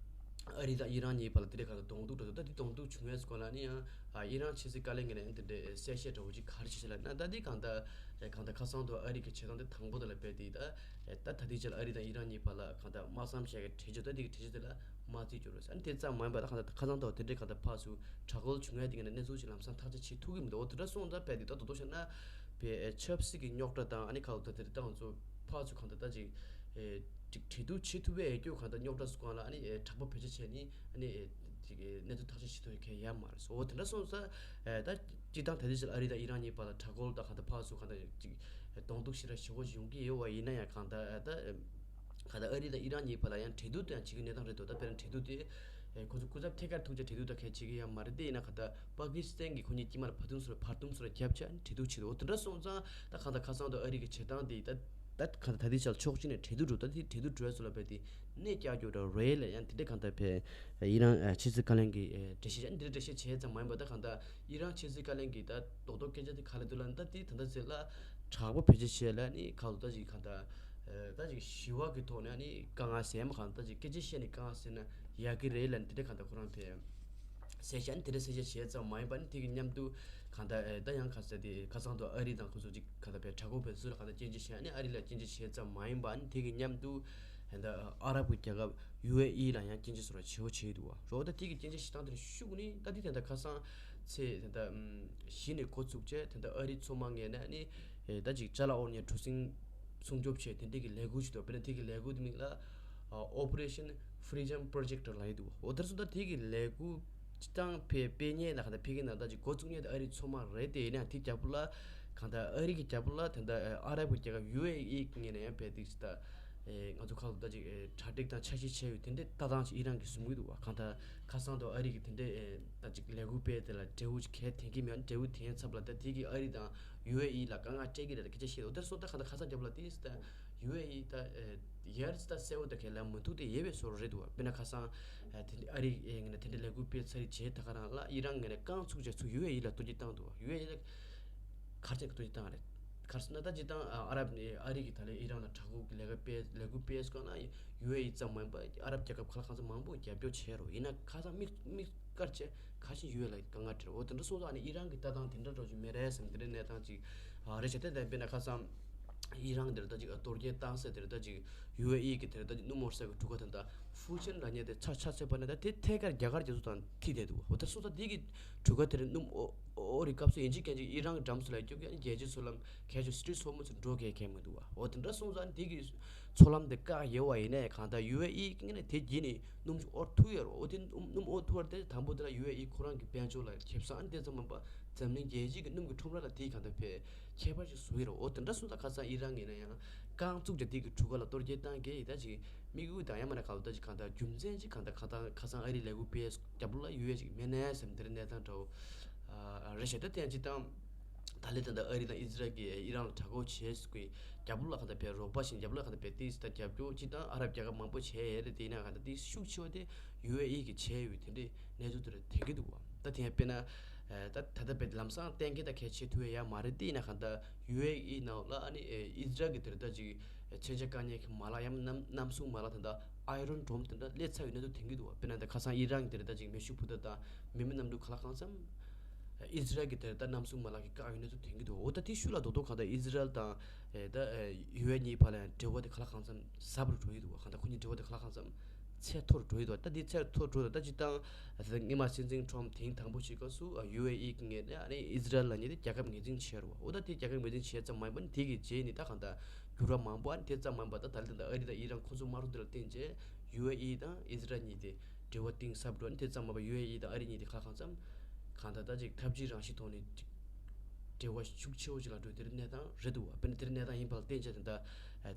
ཨ་རི་དང་ཨི་རན་གཉིས་བར་ལ་དེ་འདྲའི་ཁ་ད་གདོང་ཐུག་འགྲོ་འདུག་ད་དེ་གདོང་ཐུག་བྱུང་བའི་སྐོར་ལ་ནི་ཡང་ཨ་ཨི་རན་ཕྱི་སྲིད་བཀའ་བློན་ངོས་ནས་དེ་འདྲའི་གསལ་བཤད་འདྲ་བོ་ཅིག་ག་རེ་བྱས་ཤག་ལབ་ན་ད་དེ་གང་ལྟར་ཨེ་གང་ལྟར་ཁ་སང་དུ་ཨ་རི་གི་བྱེད་སྟངས་དེ་དང་པོ་དེ་ལ་རྦད་དེ་ད་ཨེ་ད་ད་ལྟའི་ཆ་ལ་ཨ་རི་དང་ཨི་རན་གཉིས་བར་ལ་གང་ལྟར་དམག་མཚམས་བཞག་གི་གྲོས་ཆོད་ད་དེ་གི་གྲོས་ཆོད་དེ་ལ་མ་བརྩི་རྒྱུ་རེད་ཟེར། ཨ་ནི་དེ་ཙམ་མ་ཡིན་པར་ད་གང་ལྟར་ཁ་སང་དུ་དེ་འདྲའི་གང་ལྟར་ཕར་ཚུར་དྲག་རྒོལ་བྱུང་ཡ་དེ་གི་ནས་གནས་ཚུལ་ཅིག་ལམ་སང་ཐག་གཅོད་བྱེད་ཐུབ་ཀྱི་མི་འདུག་འོ་དེ་འདྲ་སོང་ཙང་རྦད་དེ་ད་དོ་དོ་བྱས་ན་བས་ཆབ་སྲིད་ཀྱི་རྙོག་དྲ་དང་ཨ་ནི་ཁ་ལོ་ད་དེ་རིང་ཏང་ཚོ་ཕར་ཚུར་གང་ལྟར་ད་ཅིག་ཨེ་ཅིག་གྲོས་བསྡུར་བྱེད་ཐུབ་པའི་ཨེ་སྐྱོ་གང་ལྟར་རྙོག་དྲ་སུ་གང་ལ་ཨ་ནི་ཨེ་དྲག་པོ་བེད་སྤྱོད་བྱས་ནི་ཨ་ནི་ཨེ་ཅིག་ཨེ་གནས་ཚུལ་ཐག་གཅོད་བྱེད་ཐུབ་མཁན་ཡོད་མ་རེད། འོ་དེ་འདྲ་སོང་ཙང་ཨེ་ད་སྤྱིར་བཏང་ད་ལྟའི་ཆར་ཨ་རི་དང་ཨི་རན་གཉིས་བར་ལ་དྲག་རྒོལ་དང་གང་ལྟར་ཕར་ཚུར་གང་ལྟར་ཅིག་ཨེ་གདོང་ཐུག་ཞེ་དྲག་ཞེ་པོ་ཞིག་ཡོང་གི་ཡོད་པ་ཡིན་ན་ཡང་གང་ལྟར་ཨེ་ད་ཨེ་གང་ལྟར་ཨ་རི་དང་ཨི་རན་གཉིས་བར་ལ་ཡང་གྲོས་བསྡུར་དེ་ཡང་བྱེད་ཀྱི་གནས་སྟངས་རེད་འདུག་ད་དཔེར་ན་གྲོས་བསྡུར་དེ་ཨེ་ཁོ་ཚོ་སྐུ་ཚབ་ཐད་ཀར་ཐུག་ཆ་གྲོས་བསྡུར་དང་གལ་ཆེ་གི་ཡང་མ་རེད། དེ་ཡིན་ན་གང་ལྟར་པ་ཀི་སི་ཐན་གྱིས་ཁོ་གཉིས་དཀྱིལ་མར་བར་འདུམ་སོགས་ལ་བར་འདུམ་སོགས་ལ་བརྒྱབ་བྱས་གྲོས་བསྡུར་བྱེད་འདུག་འོ་དེ་འདྲ་སོང་ཙང་ད་གང་ལྟར་ཁ་སང་དུ་ཨ་རི་གི་བྱེད་སྟངས་དེ་ད་ད་གང་ལྟར་ད་ལྟའི་ཆར་ཕྱོགས་གཅིག་ནས་གྲོས་བསྡུར་འགྲོ་ད་དེ་གྲོས་བསྡུར་འགྲོ་ཡ་སོགས་ལ་བས་དེ་གནད་བསྐྱལ་རྒྱུ་འདྲ་རེད་ལ་ཡང་དེ་འདྲ་གང་ལྟར་བས་ཨི་རན་ཕྱི་སྲིད་བཀའ་བློན་གྱིས་འགྲེལ་བཤད་འདི་འདྲ་འགྲེལ་བཤད་བྱས་ཙམ་མ་ཡིན་པ་ད་གང་ལྟར་ཨི་རན་ཕྱི་སྲིད་བཀའ་བློན་གྱིས་ད་རྡོག་རྡོག་སྐད་ཆ་དེ་ག་ལ་འདུག་ལབ་ན་ད་དེ་ད་ལྟ་ཚེ་ལ་དྲག་པོ་བེད་སྤྱོད་བྱས་ལ་ནི་གང་ལྟར་ད་ཅིག་གང་ལྟར་ད་ཅིག་ཞི་བ་གི་ཐོག་ནས་ནི་དཀའ་ངལ་སེལ་མ་གང་ལྟར་ཅིག་སྐད་ཆ་བཤད་ནས་དཀའ་ངལ་སེལ་ན་ཡག་གི་རེད་ལབ་ནས་དེ་འདྲ་གང་ལྟར་ཁོ་རང་ཕེབས་གསལ་བཤད་ནི་དེ་འདྲ་གསལ་བཤད་བྱས་ཙམ་མ་ཡིན་པ་ནི་དེ་གི་མཉམ་དུ་གང་ལྟར་ཨེ་ད་ཡང་ག་ས་དེ་ཁ་སང་དུ་ཨ་རི་དང་ཁོ་ཚོ་ཅིག་གང་ལྟར་ཕེབས་དྲག་པོ་ཕེབས་ཚུལ་ལ་གང་ལྟར་སྐྱོན་བརྗོད་བྱས་ནི་ཨ་རི་ལ་སྐྱོན་བརྗོད་བྱས་ཙམ་མ་ཡིན་པ་ནི་དེ་གི་མཉམ་དུ་ཨེ་ད་ཨ་རབ་ཀྱི་རྒྱལ་ཁབ་ཡུ་ཨེ་ཨི་ལ་ཡང་སྐྱོན་བརྗོད་སོགས་ལ་བྱེད་འོ་བྱས་འདུག་བ། རོགས་ད་དེ་གི་སྐྱོན་བརྗོད་བྱེད་སྟངས་དེ་ལ་ཤུགས་ནི་ད་དེ་དེ་འདྲ་ཁ་སང་ཚེ་དེ་འདྲ་བཞི་ནས་འགོ་བཙུགས་བྱས་དེ་འདྲ་ཨ་རི་མཚོ་དམག་ངོས་ནས་ནི་ཨེ་ད་ཅིག་ཅ་ལག་དབོར་ཉེས་གྲུ་གཟིངས་སྲུང་སྐྱོབ་བྱས་དེ་འདྲའི་གི་ལས་འགུལ་ཞིག་འདུག་དཔེར་ན་དེ་གི་ལས་འགུལ་དེ་མིང་ལ་Operation Freedom Project ལབ་ཡི་འདུག་འོ་དེར་སོང་ད་དེ་གི་ལས་འགུལ་སྤྱི་བཏང་ཕེ་སྤེལ་མཁན་ལ་གང་ལྟར་ཕ་གི་ནང་ད་ཅིག་འགོ་བཙུགས་མཁན་དེ་ཨ་རི་མཚོ་དམག་རེད། དེ་ཡིན་ན་དེ་རྒྱབ་ལ་གང་ལྟར་ཨ་རི་གི་རྒྱབ་ལ་དེ་འདྲ་ཨ་རབ་གི་རྒྱལ་ཁབ་ཡུ་ཨེ་ཨི་གི་ངོས་ནས་ཡང་ཕེ་དེ་ཅིག་ད་ཨེ་ང་ཚོ་ཁ་ལ་ད་ཅིག་ཨེ་གྲ་སྒྲིག་དང་འཆར་གཞི་བྱས་ཡོད་དེ་འདྲའི་ལྟ་སྟངས་ཅིག་ཨི་རན་གྱིས་བཟུང་གི་འདུག་བ། གང་ལྟར་ཁ་སང་དུ་ཨ་རི་གི་དེ་འདྲའི་ཨེ་ད་ཅིག་ལས་འགུལ་སྤེལ་དེ་ལ་འབྲས་བུ་ཅིག་གལ་ཐེབས་ཀྱི་མེད། འབྲས་བུ་དེ་ཚབ་ལ་ད་དེ་གི་ཨ་རི་དང་ཡུ་ཨེ་ཨི་ལ་དཀའ་ངལ་སྤྲད་ཀྱི་རེད་ལ་སྐད་ཆ་བཤད་འདུག་དེར་སོང་ད་གང་ལྟར་ཁ་སང་རྒྱབ་ལ་དེ་ད་ཡུ་ཨེ་ཨི་ད་ཨེ་ཡར་ད་གསལ་བོ་ད་གལ་ལ་མི་འདུག་དེ་ཡོད་པའི་བཟོ་འདྲ་རེད་འདུག་བ། དཔེར་ན་ཁ་སང་ཨེ་དེ་འདྲ་ཨ་རི་ཨེ་ངོས་ནས་དེ་འདྲ་ལས་འགུལ་སྤེལ་ཚར་རྗེས་ད་ག་རང་ལ་ཨི་རན་ངོས་ནས་རྐང་ཚུགས་རྗེས་ཚུར་ཡུ་ཨེ་ཨི་ལ་གཏོར་རྒོལ་བཏང་འདུག་བ། ཡུ་ཨེ་ཨི་ལ་གར་ཆེན་གྱི་གཏོར་སྐྱོན་བཏང་རེད། གར་སོང་ན་ད་སྤྱིར་བཏང་ཨ་རབ་ཨ་རི་གི་ད་ལན་ཨི་རན་ལ་དྲག་པོ་གི་ལས་ཀ་སྤེལ་ལས་འགུལ་སྤེལ་སྐབས་ན་ཡུ་ཨེ་ཨི་ཙམ་མ་ཡིན་པ་ཨ་རབ་རྒྱལ་ཁབ་ཁག་ལ་གང་ཚ་མང་པོ་རྒྱབ་སྐྱོར་བྱས་རོགས་ཡིན་ན་ཁ་སང་མིག་མིག་ བཀར་བྱས་ཁ་ཤས་ཡུ་ཨེ་ལ་དཀའ་ངལ་འཕྲད། འོ་དེ་འདྲ་སོང་ཙང་ཨ་ནི་ཨི་རན་གྱི་ལྟ་སྟངས་དེ་འདྲ་འདྲ་ཅིག་མེད་རེད་བསམ། དེ་འདྲའི་གནས་སྟངས་ཅིག་ཨ་རེད་བྱས། ད་ལྟ་དཔེར་ན་ཁ་སང་ཨི་རན་དེ་འདྲ་ཅིག་གཏོར་སྐྱོན་བཏང་ས་དེ་འདྲ་ཅིག་ཡུ་ཨེ་ཨི་གི་དེ་འདྲ་ཅིག་སྣུམ་འོར་ཟེར་གྱི་གྲུ་ཁ་དེ་འདྲ་ཧྥུ་ཅན་ལབ་མཁན་དེ་ཆ་ཆ་ཚད་པ་ན་ད་དེ་ཐད་ཀར་རྒྱ་གར་རྒྱལ་ཚོགས་དང་མཐུད་བསྡད་འདུག་འོ་དེ་སོང་ཙང་དེ་གི་གྲུ་ཁ་དེ་རིང་སྣུམ་འོ་འོ་རི་སྐབས་སུ་ཡིན་གཅིག་མིན་གཅིག་ཨི་རན་གྱི་འགྲམ་སུ་ལ་སྐྱོད་ཀྱི་ཨ་ནི་རྒྱལ་སྤྱིའི་མཚོ་ལམ་གལ་ཆེ་སི་ཊྲེཊ་ཧོར་མུཛ་འགྲོ་གལ་གལ་མི་འདུག་བ། འོ་དེ་འདྲ་སོང་ཙང་དེ་གི་མཚོ་ལམ་དེ་བཀག་ཡོད་པ་ཡིན་ནའི་གང་ལྟར་ཡུ་ཨེ་ཨི་གི་ངོས་ནས་དེ་བརྒྱུད་ནས་སྣུམ་འོར་ཐུག་ཡོད་རེད། འོ་དེ་སྣུམ་སྣུམ་འོར་ཐུག་པ་དེ་དང་པོ་དེ་ལ་ཡུ་ཨེ་ཨི་ཁོ་རང་གི་དཔལ་འབྱོར་ལ་ཁེ་བཟང་། ཨ་ནི་དེ་ཙམ་མིན་པ་འཛམ་གླིང་རྒྱལ་སྤྱི་གི་སྣུམ་གྱི་ཁྲོམ་ར་ལ་དེའི་གང་ལྟར་ཕན་ཁྱད་པར་ཞིག་བཟོ་ཡི་རེད། འོ་དེ་འདྲ་སོང་ཙང་ཁ་སང་ཨི་རན་ངོས་ནས་ཡང་རྐང་བཙུགས་བྱས་དེ་གི་གྲུ་ཁ་ལ་གཏོར་སྐྱོན་བཏང་གི་ཡིན། ད་ཅིག་དམིགས་ཡུལ་དང་ཡང་མིན་ན་གང་ལྟར་ད་ཅིག་གང་ལྟར་རྒྱུ་མཚན་ཅིག་གང་ལྟར་གང་ལྟར་ཁ་སང་ཨ་རིའི་ལས་འགུལ་སྤེལ་རྒྱབ་ལོགས་ལ་ཡུ་ཨེ་ཅིག་མེད་ནའི་བསམ། དེ་འདྲ་གནས་སྟངས་འདྲ་བོ་རེད་བྱས། ད་ཐེངས་ཅིག་དང་ད་ལན་ད་ལྟ་ཨ་རི་དང་ཨི་ཟི་རལ་གྱིས་ཨི་རན་ལ་དྲག་རྒོལ་བྱས་སྐོར་རྒྱབ་ལོགས་ལ་གང་ལྟར་བས་རོགས་པ་བྱས། རྒྱབ་ལོགས་གང་ལྟར་བས་ཏིས་ད་རྒྱབ་སྐྱོར་ཅིག་དང་ཨ་རབ་རྒྱལ་ཁབ་མང་པོ་བྱས་ཡོད་རེད། དེ་ཡིན་ན་གང་ལྟར་དེ་ཤུགས་ཆེ་བ་དེ་ཡུ་ཨེ་ཨི་གིས་བྱས་ཡོད། དེ་འདྲའི་གནས་ཚུལ་དེ་འདྲ་ཐོན་གྱི་འདུག་བ། ད་དེ་ཡང་དཔེར་ན་ད་ད་ལྟ་བས་ལམ་སང་གཏན་འཁེལ་ད་གལ་ཆེ་ཐུབ་ཡ་ཡ་མ་རེད། དེ་ཡིན་ན་གང་ལྟར་ཡུ་ཨེ་ཨི་ནང་ལ་ཨ་ནི་ཨི་ཟི་རལ་གྱི་དེ་འདྲ་ཅིག་མཚོན་ཆ་བཀག་ཉེན་གྱི་མ་ལག་ཡང་ན་གནམ་གནམ་སྲུང་མ་ལག་དེ་འདྲ་ཨའི་རོན་ཌོམ་དེ་འདྲ་སླེབས་ཚར་བའི་གནས་ཚུལ་ཐོན་གྱི་འདུག་བ། དཔེར་ན་ད་ཁ་སང་ཨི་རན་གྱི་དེ་འདྲ་ཅིག་མེ་ཤུགས་འཕུར་མདའ་དང་མི་མེད་གནམ་གྲུ་ག་ལ་གང་འཚམ། ཨི་ཟི་རལ་གྱི་དེར་ད་གནམ་སྲུང་མ་ལག་གིས་བཀག་ཡོད་གནས་ཚུལ་ཐོན་གྱི་འདུག་འོ་ད་དེ་ཤུལ་ལ་རྡོག་རྡོག་གང་ལྟར་ཨི་ཟི་རལ་དང་ཨེ་ད་ཨེ་ཡུ་ཨེ་གཉིས་བར་ལ་ཡང་འབྲེལ་བ་དེ་ག་ལ་གང་འཚམ་ཟབ་རུ་འགྲོ་ཡི་འདུག་གང་ལྟར་ཁོ་གཉིས་འབྲེལ་བ་དེ་ག་ལ་གང་འཚམ་ཚད་མཐོ་རུ་འགྲོ་ཡི་འདུག་ད་དེ་ཚད་མཐོ་རུ་འགྲོ་ཡི་འདུག་ད་སྤྱིར་བཏང་ཨ་ད་སྔོན་མ་སྲིད་འཛིན་ཁྲོམ་ཐེངས་དང་པོ་ཞིག་སྐབས་སུ་ཨ་ཡུ་ཨེ་ཨི་གི་ངོས་ནས་ཨ་ནི་ཨི་ཟི་རལ་ལབ་མཁན་དེ་རྒྱལ་ཁབ་ངོས་འཛིན་བྱས་རེད་བ། འོ་ད་དེ་རྒྱལ་ཁབ་ངོས་འཛིན་བྱས་ཙམ་མ་ཡིན་པ་ནི་དེ་གི་རྗེས་ནི་ད་གང་ལྟར་འགྱུར་བ་མང་པོ། ཨ་ནི་དེ་ཙམ་མ་ཡིན་པ་ད་ད་ལྟ་ད་ཨ་རི་དང་ཨི་རན་ཁོ་ཚོ་དམག་འཁྲུག་དེ་ལ་བརྟེན་བྱས་ཡུ་ཨེ་ཨི་དང་ཨི་ཟི་རལ་གཉིས་དེ་འབྲེལ་བ་གཏིང་ཟབ་འགྲོ། ཨ་ནི་དེ་ཙམ་མ་ཡིན་པ་ཡུ་ཨེ་ཨི་དང་ཨ་རི་གཉིས་དེ་ག་ལ་གང་འཚམ་གང་ལྟར་ད་ཅིག་འཐབ་ཇུས་རང་བཞིན་ཐོག་ནས་ཅིག་འབྲེལ་བ་ཤུགས་ཆེ་བོ་ཅིག་ལ་འགྲོ་དེ་རིང་གནས་སྟངས་རེད་འདུག་བ། དཔེར་ན་དེ་རིང་གནས་སྟངས་ཡིན་པ་ལ་བརྟེན་བྱས་དེ་འདྲ་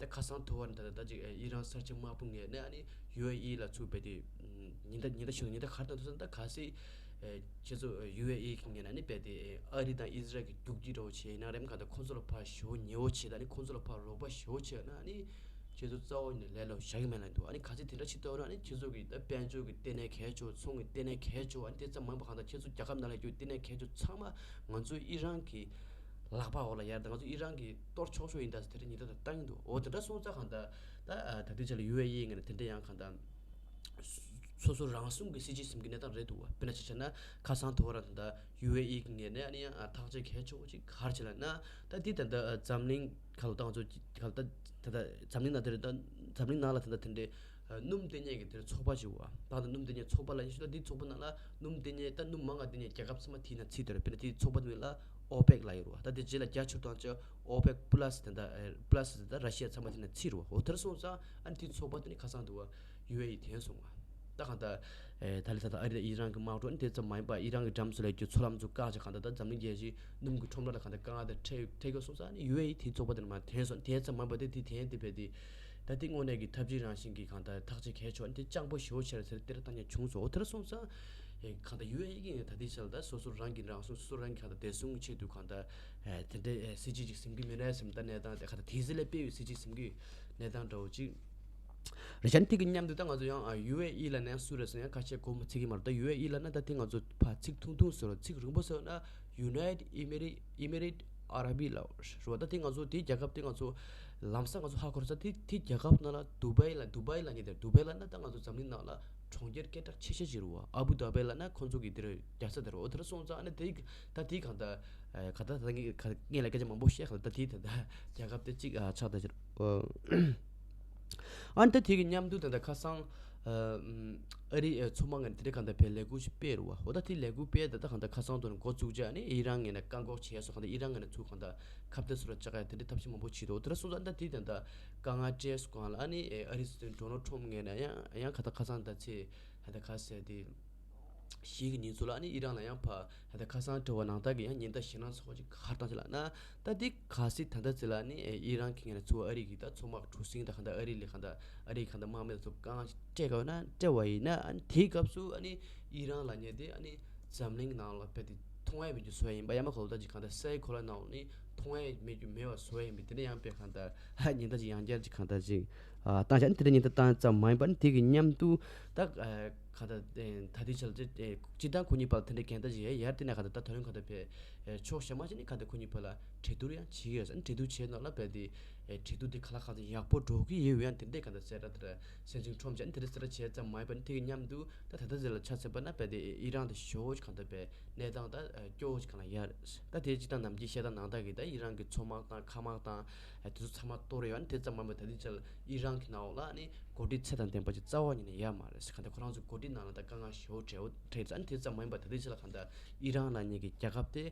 ད་ཁ་སང་ཐོ་བར་འདྲ་ད་ཅིག་ཨི་རན་གསར་བརྗེ་དམག་དཔུང་ངོས་ནས་ཨ་ནི་ཡུ་ཨེ་ཨི་ལ་ཚུར་བས་དེ་ཉེན་བརྡ་ཉེན་བརྡ་ཞུ་ཉེན་བརྡ་ག་རེ་བཏང་འདུག་ཟེར་ན། ད་གལ་སྲིད་ཁྱེད་ཚོ་ཡུ་ཨེ་ཨི་གི་ངོས་ནས་ཨ་ནི་རྦད་དེ་ཨ་རི་དང་ཨི་ཟི་རལ་གྱི་རྒྱུག་ཁྱི་འདྲ་བོ་བྱས་ཡིན་ན་རེད། གང་ལྟར་ཁོང་ཚོ་ལ་ཕར་ཞེ་པོ་ཉེ་བོ་བྱས། ད་ནི་ཁོང་ཚོ་ལ་ཕར་རོགས་པ་ཞེ་པོ་བྱས་ན་ཨ་ནི་ཁྱེད་ཚོ་རྩ་བ་ནས་ལས་ལ་བཞག་གི་མེད་ལབ་འདུག་ཨ་ནི་གལ་སྲིད་དེ་འདྲ་བྱེད་ཐུབ་ན་ཨ་ནི་ཁྱེད་ཚོ་གི་ད་དཔལ་འབྱོར་གྱི་ལྟེ་གནས་གལ་ཆེ་བོ། ཚོང་གི་ལྟེ་གནས་གལ་ཆེ་བོ། ཨ་ནི་དེ་ཙམ་མ་ཡིན་པ་གང་ལྟར་ཁྱེད་ཚོ་རྒྱལ་ཁབ་ནང་ལ་ཡོད་ལྟེ་གནས་གལ་ཆེ་བོ་ཚང་མ་ང་ཚོ་ཨི་རན་གྱི་ལག་པ་འོག་ལ་ཡར་དང་ང་ཚོ་ཨི་རན་གྱིས་གཏོར་ཆོག་ཆོག་ཡིན་ད་ཟེར་དེ་འདྲ་ཉེན་བརྡ་དང་བཏང་གི་འདུག་འོ་དེ་འདྲ་སོང་ཙང་གང་ལྟར་ད་ད་ལྟའི་ཆ་ལ་ཡུ་ཨེ་ཨི་ངོས་ནས་དེ་འདྲ་ཡང་གང་ལྟར། སོ་སོ་རང་སྲུང་གི་སྲིད་ཇུས་འཛིན་གྱི་གནས་སྟངས་རེད་འདུག་བ། དཔེར་ན་ཆ་བཞག་ན་ཁ་སང་དུ་བ་ར་ད་ལྟ་ཡུ་ཨེ་ཨི་གི་ངོས་ནས་ཨ་ནི་ཡང་ཐག་གཅོད་གལ་ཆེ་བོ་ཅིག་ག་རེ་བྱས་ལབ་ན། ད་འདི་ད་ལྟ་འཛམ་གླིང་ག་ལ་ད་ང་ཚོ་ག་ལ་ད་ད་ལྟ་འཛམ་གླིང་ནང་དེ་རེད། ད་འཛམ་གླིང་ནང་ལ་ད་ལྟ་དེ་འདྲའི་སྣུམ་ལྟེ་གནས་ཀྱི་དེ་ཚོགས་པ་ཅིག་ཡོད་བ། ད་ལྟ་སྣུམ་ལྟེ་གནས་ཚོགས་པ་ལབ་ཡིན་ཞུ། ད་འདི་ཚོགས་པ་ནང་ལ་སྣུམ་ལྟེ་གནས་ད་སྣུམ་མང་ང་ལྟེ་གནས་རྒྱལ་ཁབ་ཚང་མ་དེའི་ནང་ཚུད་དེ་རེད། དཔེར་ན་དེའི་ཚོགས་པ་དེ་མིང་ལ་ཨོ་པེག་ལབ་ཡོད་རེད་བ། ད་དེ་རྗེས་ལ་བརྒྱ་ཆུ་དང་ཅོ་ཨོ་པེག་པ་ལ་སི་དེ་འདྲ་པ་ལ་སི་དེ་འདྲ་ར་ཤི་ཡ་ཚང་མ་དེ་ནང་ཚུད་རེད་བ། འོ་དེར་སོང་ཙང་ཨ་ནི་དེའི་ཚོགས་པ་དེ་ནི་ཁ་སང་དུ་བ། ཡུ་ཨེ་ཨི་དེ་སོང་བ། ད་གང་ལྟར། ཨེ་ད་ལྟ་ད་ལྟ་ཨ་རི་དང་ཨི་རན་གྱི་དམག་འཁྲུག་ནི་དེ་ཙམ་མ་ཡིན་པར་ཨི་རན་གྱི་འགྲམ་ཚོ་ལ་རྒྱུ་མཚོ་ལམ་ཚོ་བཀག་བྱས་གང་ལྟར་ད་འཛམ་གླིང་རྒྱལ་སྤྱིའི་སྣུམ་གྱི་ཁྲོམ་ར་ལ་གང་ལྟར་དཀའ་ངལ་དེ་འཕྲད་འཕྲད་དགོས་སོང་ཙང་ནི་ཡུ་ཨེ་ཨི་དེའི་ཚོགས་པ་དེ་ནང་མར་ཐོན་སོང་། དེ་ཙམ་མ་ཡིན་པར་དེ་དེ་ཐོན་དེ་བས་དེ་ད་དེ་དངོས་གནས་ཀྱི་འཐབ་ཇུས་རང་བཞིན་གྱི་གང་ལྟར་ཐག་གཅོད་གལ་ཆེ་བ་ནི་དེ་སྤྱང་པོ་ཞེ་པོ་ཆེ་རེད་ཟེར་དེ་འདྲ་བཏང་མཁན་བྱུང་སོང་། འོ་དེ་འདྲ་སོང་ཙང་ཨེ་གང་ལྟར་ཡུ་ཨེ་ཨི་གིས་ད་ལྟའི་ཆར་ལ་ད་སོ་སོ་རང་གི་རང་སྲུང་སོ་སོ་རང་གི་གང་ལྟར་བདེ་སྲུང་གི་ཆེད་དུ་གང་ལྟར་ཨེ་དེ་འདྲའི་ཨེ་སྲིད་ཇུས་ཅིག་འཛིན་གྱི་མིན་ན་བསམ། ད་གནས་སྟངས་དེ་གང་ལྟར་དེ་ཟེར་ལས་སྤེལ་བའི་སྲིད་ཇུས་འཛིན་གྱི་གནས་སྟངས་འདྲ་བོ་ཅིག་རེད་བྱས་ནས་དེ་གི་མཉམ་དུ་ད་ང་ཚོ་ཡང་ཨ་ཡུ་ཨེ་ཨི་ལབ་ན་སུ་རེད་ཟེར་ན་ཡང་ཁ་ཤས་གོ་མི་ཚིག་གི་མ་རེད། ད་ཡུ་ཨེ་ཨི་ལབ་ན་ད་དེ་ང་ཚོ་ཕར་ཚིག་ཐུང་ཐུང་ཟེར་རོ། ཚིག་རིང་པོ་ཟེར་ན་United Emirates Emirates Arabi ལབ་རེད་བ། ད་དེ་ང་ཚོ་དེ་རྒྱལ་ཁབ་དེ་ང་ཚོ་ལམ་སང་ང་ཚོ་ཧ་གོ་རེད་ས། དེ་དེ་རྒྱལ་ཁབ་ནང་ལ་དུ་བའི་ལ་དུ་བའི་ལབ་མཁན་དེ་རེད། དུ་བའི་ལབ་ན་ད་ང་ཚོ་འཛམ་གླིང་ནང་ལ་གྲོང་ཁྱེར་སྐད་གྲགས་ཆེ་ཤོས་ཅིག་རེད་བ། ཨ་བུ་དཱ་བའི་ལབ་ན་ཁོང་ཚོ་གི་དེ་རེད་རྒྱལ་ས་དེ་རེད། འོ་དེ་འདྲ་སོང་ཙང་ཨ་ནི་དེ་ད་དེ་གང་ལྟར་ཨ་ག་ད་ད་ངས་ག་ངས་ལ་སྐད་ཆ་མང་པོ་བཤད་ག་ད་དེ་ད་ད་རྒྱལ་ཁབ་དེ་གཅིག་ཨ་ཆགས་ད་ཅིག་ཨ་ནི་ད་དེ་གི་མཉམ་དུ་ད་ལྟ་ཁ་སང་ཨ་ཨ་རི་ཨ་མཚོ་དམག་ངོས་ནས་དེ་འདྲ་གང་ལྟར་བས་ལས་འགུལ་ཞིག་སྤེལ་རེད་བ། འོ་ད་དེ་ལས་འགུལ་སྤེལ་ད་ལྟ་གང་ལྟར་ཁ་སང་དུ་ནས་འགོ་བཙུགས་རྗེས་ཨ་ནི་ཨི་རན་ངོས་ནས་བཀག་འགོག་བྱས་སོང་། གང་ལྟར་ཨི་རན་ངོས་ནས་ཚུར་གང་ལྟར་ཁ་གཏད་བཟོ་འདྲ་བཅག་ཡ་དེ་འདྲའི་ཐབས་ཤེས་མང་པོ་བྱས་འདུག་འོ་དེ་འདྲ་སོང་ཙང་ད་དེ་ད་ལྟ་དཀའ་ངལ་འཕྲད་སོང་གང་ལ་ཨ་ནི་ཨ་རི་སྲིད་འཛིན་ཌོ་ནལ་ཊམ་ངོས་ནས་ཡང་ཡང་གང་ལྟར་ཁ་སང་ད་ཚེ་ད་ལྟ་ཁ་ཟེར་དེ། བཞི་གི་ཉིན་ཚོ་ལ་ཨ་ནི་ཨི་རན་ལ་ཡང་ཕ་ད་ལྟ་ཁ་སང་དྲི་བ་ནང་ལྟར་གྱི་ཡང་ཉེན་བརྡ་ཞེད་སྣང་ཚ་བོ་ཅིག་ག་རེ་བཏང་ཅིག་ལབ་ན། ད་འདི་གལ་སྲིད་ད་ལྟ་ཚེ་ལ་ཨ་ནི་ཨི་རན་གྱི་ངོས་ནས་ཚུར་ཨ་རི་གི་ད་མཚོ་དམག་གྲུ་གཟིངས་དང་གང་ལྟར་ཨ་རི་ལ་གང་ལྟར་ཨ་རི་གང་ལྟར་དམག་མི་ཚོ་དཀའ་ངལ་ཅིག་སྤྲད་དགོས་ན་སྤྲད་པ་ཡིན་ན། ཨ་ནི་དེའི་སྐབས་སུ་ཨ་ནི་ཨི་རན་ལབ་མཁན་དེ་ཨ་ནི་འཛམ་གླིང་ནང་ལ་དཔེ་དེ་མཐོང་ཡ་མེད་རྒྱུ་བཟོ་ཡ་ཡིན་པ། ཡང་མ་གོ་ད་ཅིག་གང་ལྟར་སའི་གོ་ལ་ནང་ནི་མཐོང་ཡ་མེད་རྒྱུ་མེད་པ་བཟོ་ཡ་ཡིན་པ། དེ་ནས་ཡང་དཔེ་གང་ལྟར་ཉེན་བརྡ་ཅིག་ཡང་བསྐྱར་ཅིག་གང་ལྟར་ཅིག་བཏང་བཞག་ཨ་ནི་དེ་འདྲ་ཉེན་བརྡ་བཏང་ཙམ་མ་ཡིན་པ། ཨ་ནི་དེ་གི་མཉམ་དུ་ད། ག་ད་ད་ལྟའི་ཆར་ལ་སྤྱི་བཏང་ཁོ་གཉིས་བར་ལ་དེ་འདྲའི་འགལ་ཟླ་ཞིག་ཡར་དེ་ནས་ག་ད་ད་ད་ལན་ག་ད་བས་ཕྱོགས་གཞན་མ་ཞིག་ནས་ག་ད་ཁོ་གཉིས་བར་ལ་གྲོས་བསྡུར་ཡང་བྱེད་ཀྱི་ཡོད་ཟེར། གྲོས་བསྡུར་བྱས་ནོ་ལ་བས་དེ་གྲོས་བསྡུར་དེ་ག་ལ་གང་ཚེ་ཡག་པོ་འགྲོ་གི་ཡོད་ཡང་དེ་འདྲའི་ག་ད་གསལ་བསྒྲགས་དེ་སྲིད་འཛིན་ཁྲོམ་ཅན་དེ་འདྲ་གསལ་བསྒྲགས་བྱས་ཙམ་མ་ཡིན་པ་ནི་དེ་གི་མཉམ་དུ་ད་ད་ལྟ་ཟེར་ལ་ཆ་མཚོན་པ་ན་བས་དེ་ཨི་རན་དེ་ཞོ་ཅིག་ག་ད་བས་གནས་སྟངས་ད་སྐྱོ་བོ་ཞིག་གང་ལ་ཡར་ད་དེ་སྤྱི་བཏང་ནམ་རྒྱུན་བཤད་སྟངས་ནང་ལྟར་གི་ད་ཨི་རན་གི་མཚོ་དམག་དང་མཁའ་དམག་དང་དེ་ཚོ་ཚང་མ་གཏོར་ཡོད་ནི་དེ་ཙམ་མ་ཡིན་པ་ད་ལྟའི་ཆར་ཨི་རན་གི་ནང་འོག་ལ་ནི་འགོ་ཁྲིད་ཚད་དང་ལྡན་པ་ཅིག་རྩ་བ་ཉིད་ནས་ཡོད་མ་རེད་ཟེར། ག་འདི་ཁོ་རང་ཚོའི་འགོ་ཁྲིད་ནང་ལ་ད་དཀའ་ངལ་ཞེ་པོ་འཕྲད་འཕྲད་ཙང་དེ་ཙམ་མ་ཡིན་པ་ད་ལྟའི་ཆར་ལ་གང་ལྟར་ཨི་རན་ལབ་མཁན་གྱི་རྒྱལ་ཁབ་དེ་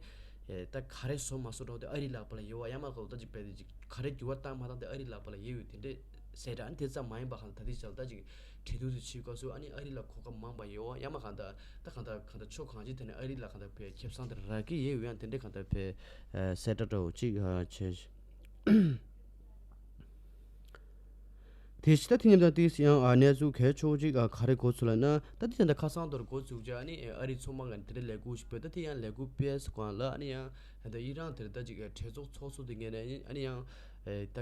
ད་ག་རེ་བཟོ་མ་བཟོ་འགྲོ་དེ་ཨ་རི་ལག་པ་ལ་ཡོད་པ་ཡང་མ་གོ་ད་ཅིག་བལ་དེ་ཅིག་ག་རེ་འགྱུར་བ་བཏང་མ་བཏང་དེ་ཨ་རི་ལག་པ་ལ་ཡོད་ཡོད་དེ་འདྲས་ཟེར་འདྲ། ཨ་ནི་དེ་ཙམ་མ་ཡིན་པ་གང་ལྟར་ད་ལྟའི་ཆར་ལ་ད་ཅིག་གྲོས་བསྡུར་དེ་བྱེད་སྐབས་སུ་ཨ་ནི་ཨ་རི་ལ་གོ་སྐབས་མང་པ་ཡོད་པ་ཡང་མ་གང་ལྟར་ད་གང་ལྟར་གང་ལྟར་ཕྱོགས་གང་ཅིའི་ཐད་ནས་ཨ་རི་ལ་གང་ལྟར་བས་ཁེ་བཟང་དེ་རག་གི་ཡོད་ཡོད་ཡང་དེ་འདྲས་གང་ལྟར་བས་གསལ་བསྒྲགས་འདྲ་བོ་ཅིག་བྱས། དེ་ཕྱི་ད་དེ་མཉམ་དུ་ཏིས་ཡང་ཨ་གནས་ཚུལ་གལ་ཆེ་བོ་ཅིག་ཨ་ག་རེ་གོ་ཚུལ་ལབ་ན། ད་དེ་ད་ལྟ་ཁ་སང་དུ་གོ་ཚུགས་ཅིག་ཨ་ནི་ཨ་རིའི་མཚོ་དམག་ང་དེ་འདྲ་ལས་འགུལ་ཞིག་སྤེལ། ད་དེ་ཡང་ལས་འགུལ་སྤེལ་སོང་གང་ལ་ཨ་ནི་ཡང་ད་ཨི་རན་དེར་ད་ཅིག་གྲོས་ཚོགས་ཚོགས་གཙོ་དེ་ངེས་ནས་ཨ་ནི་ཡང་ད་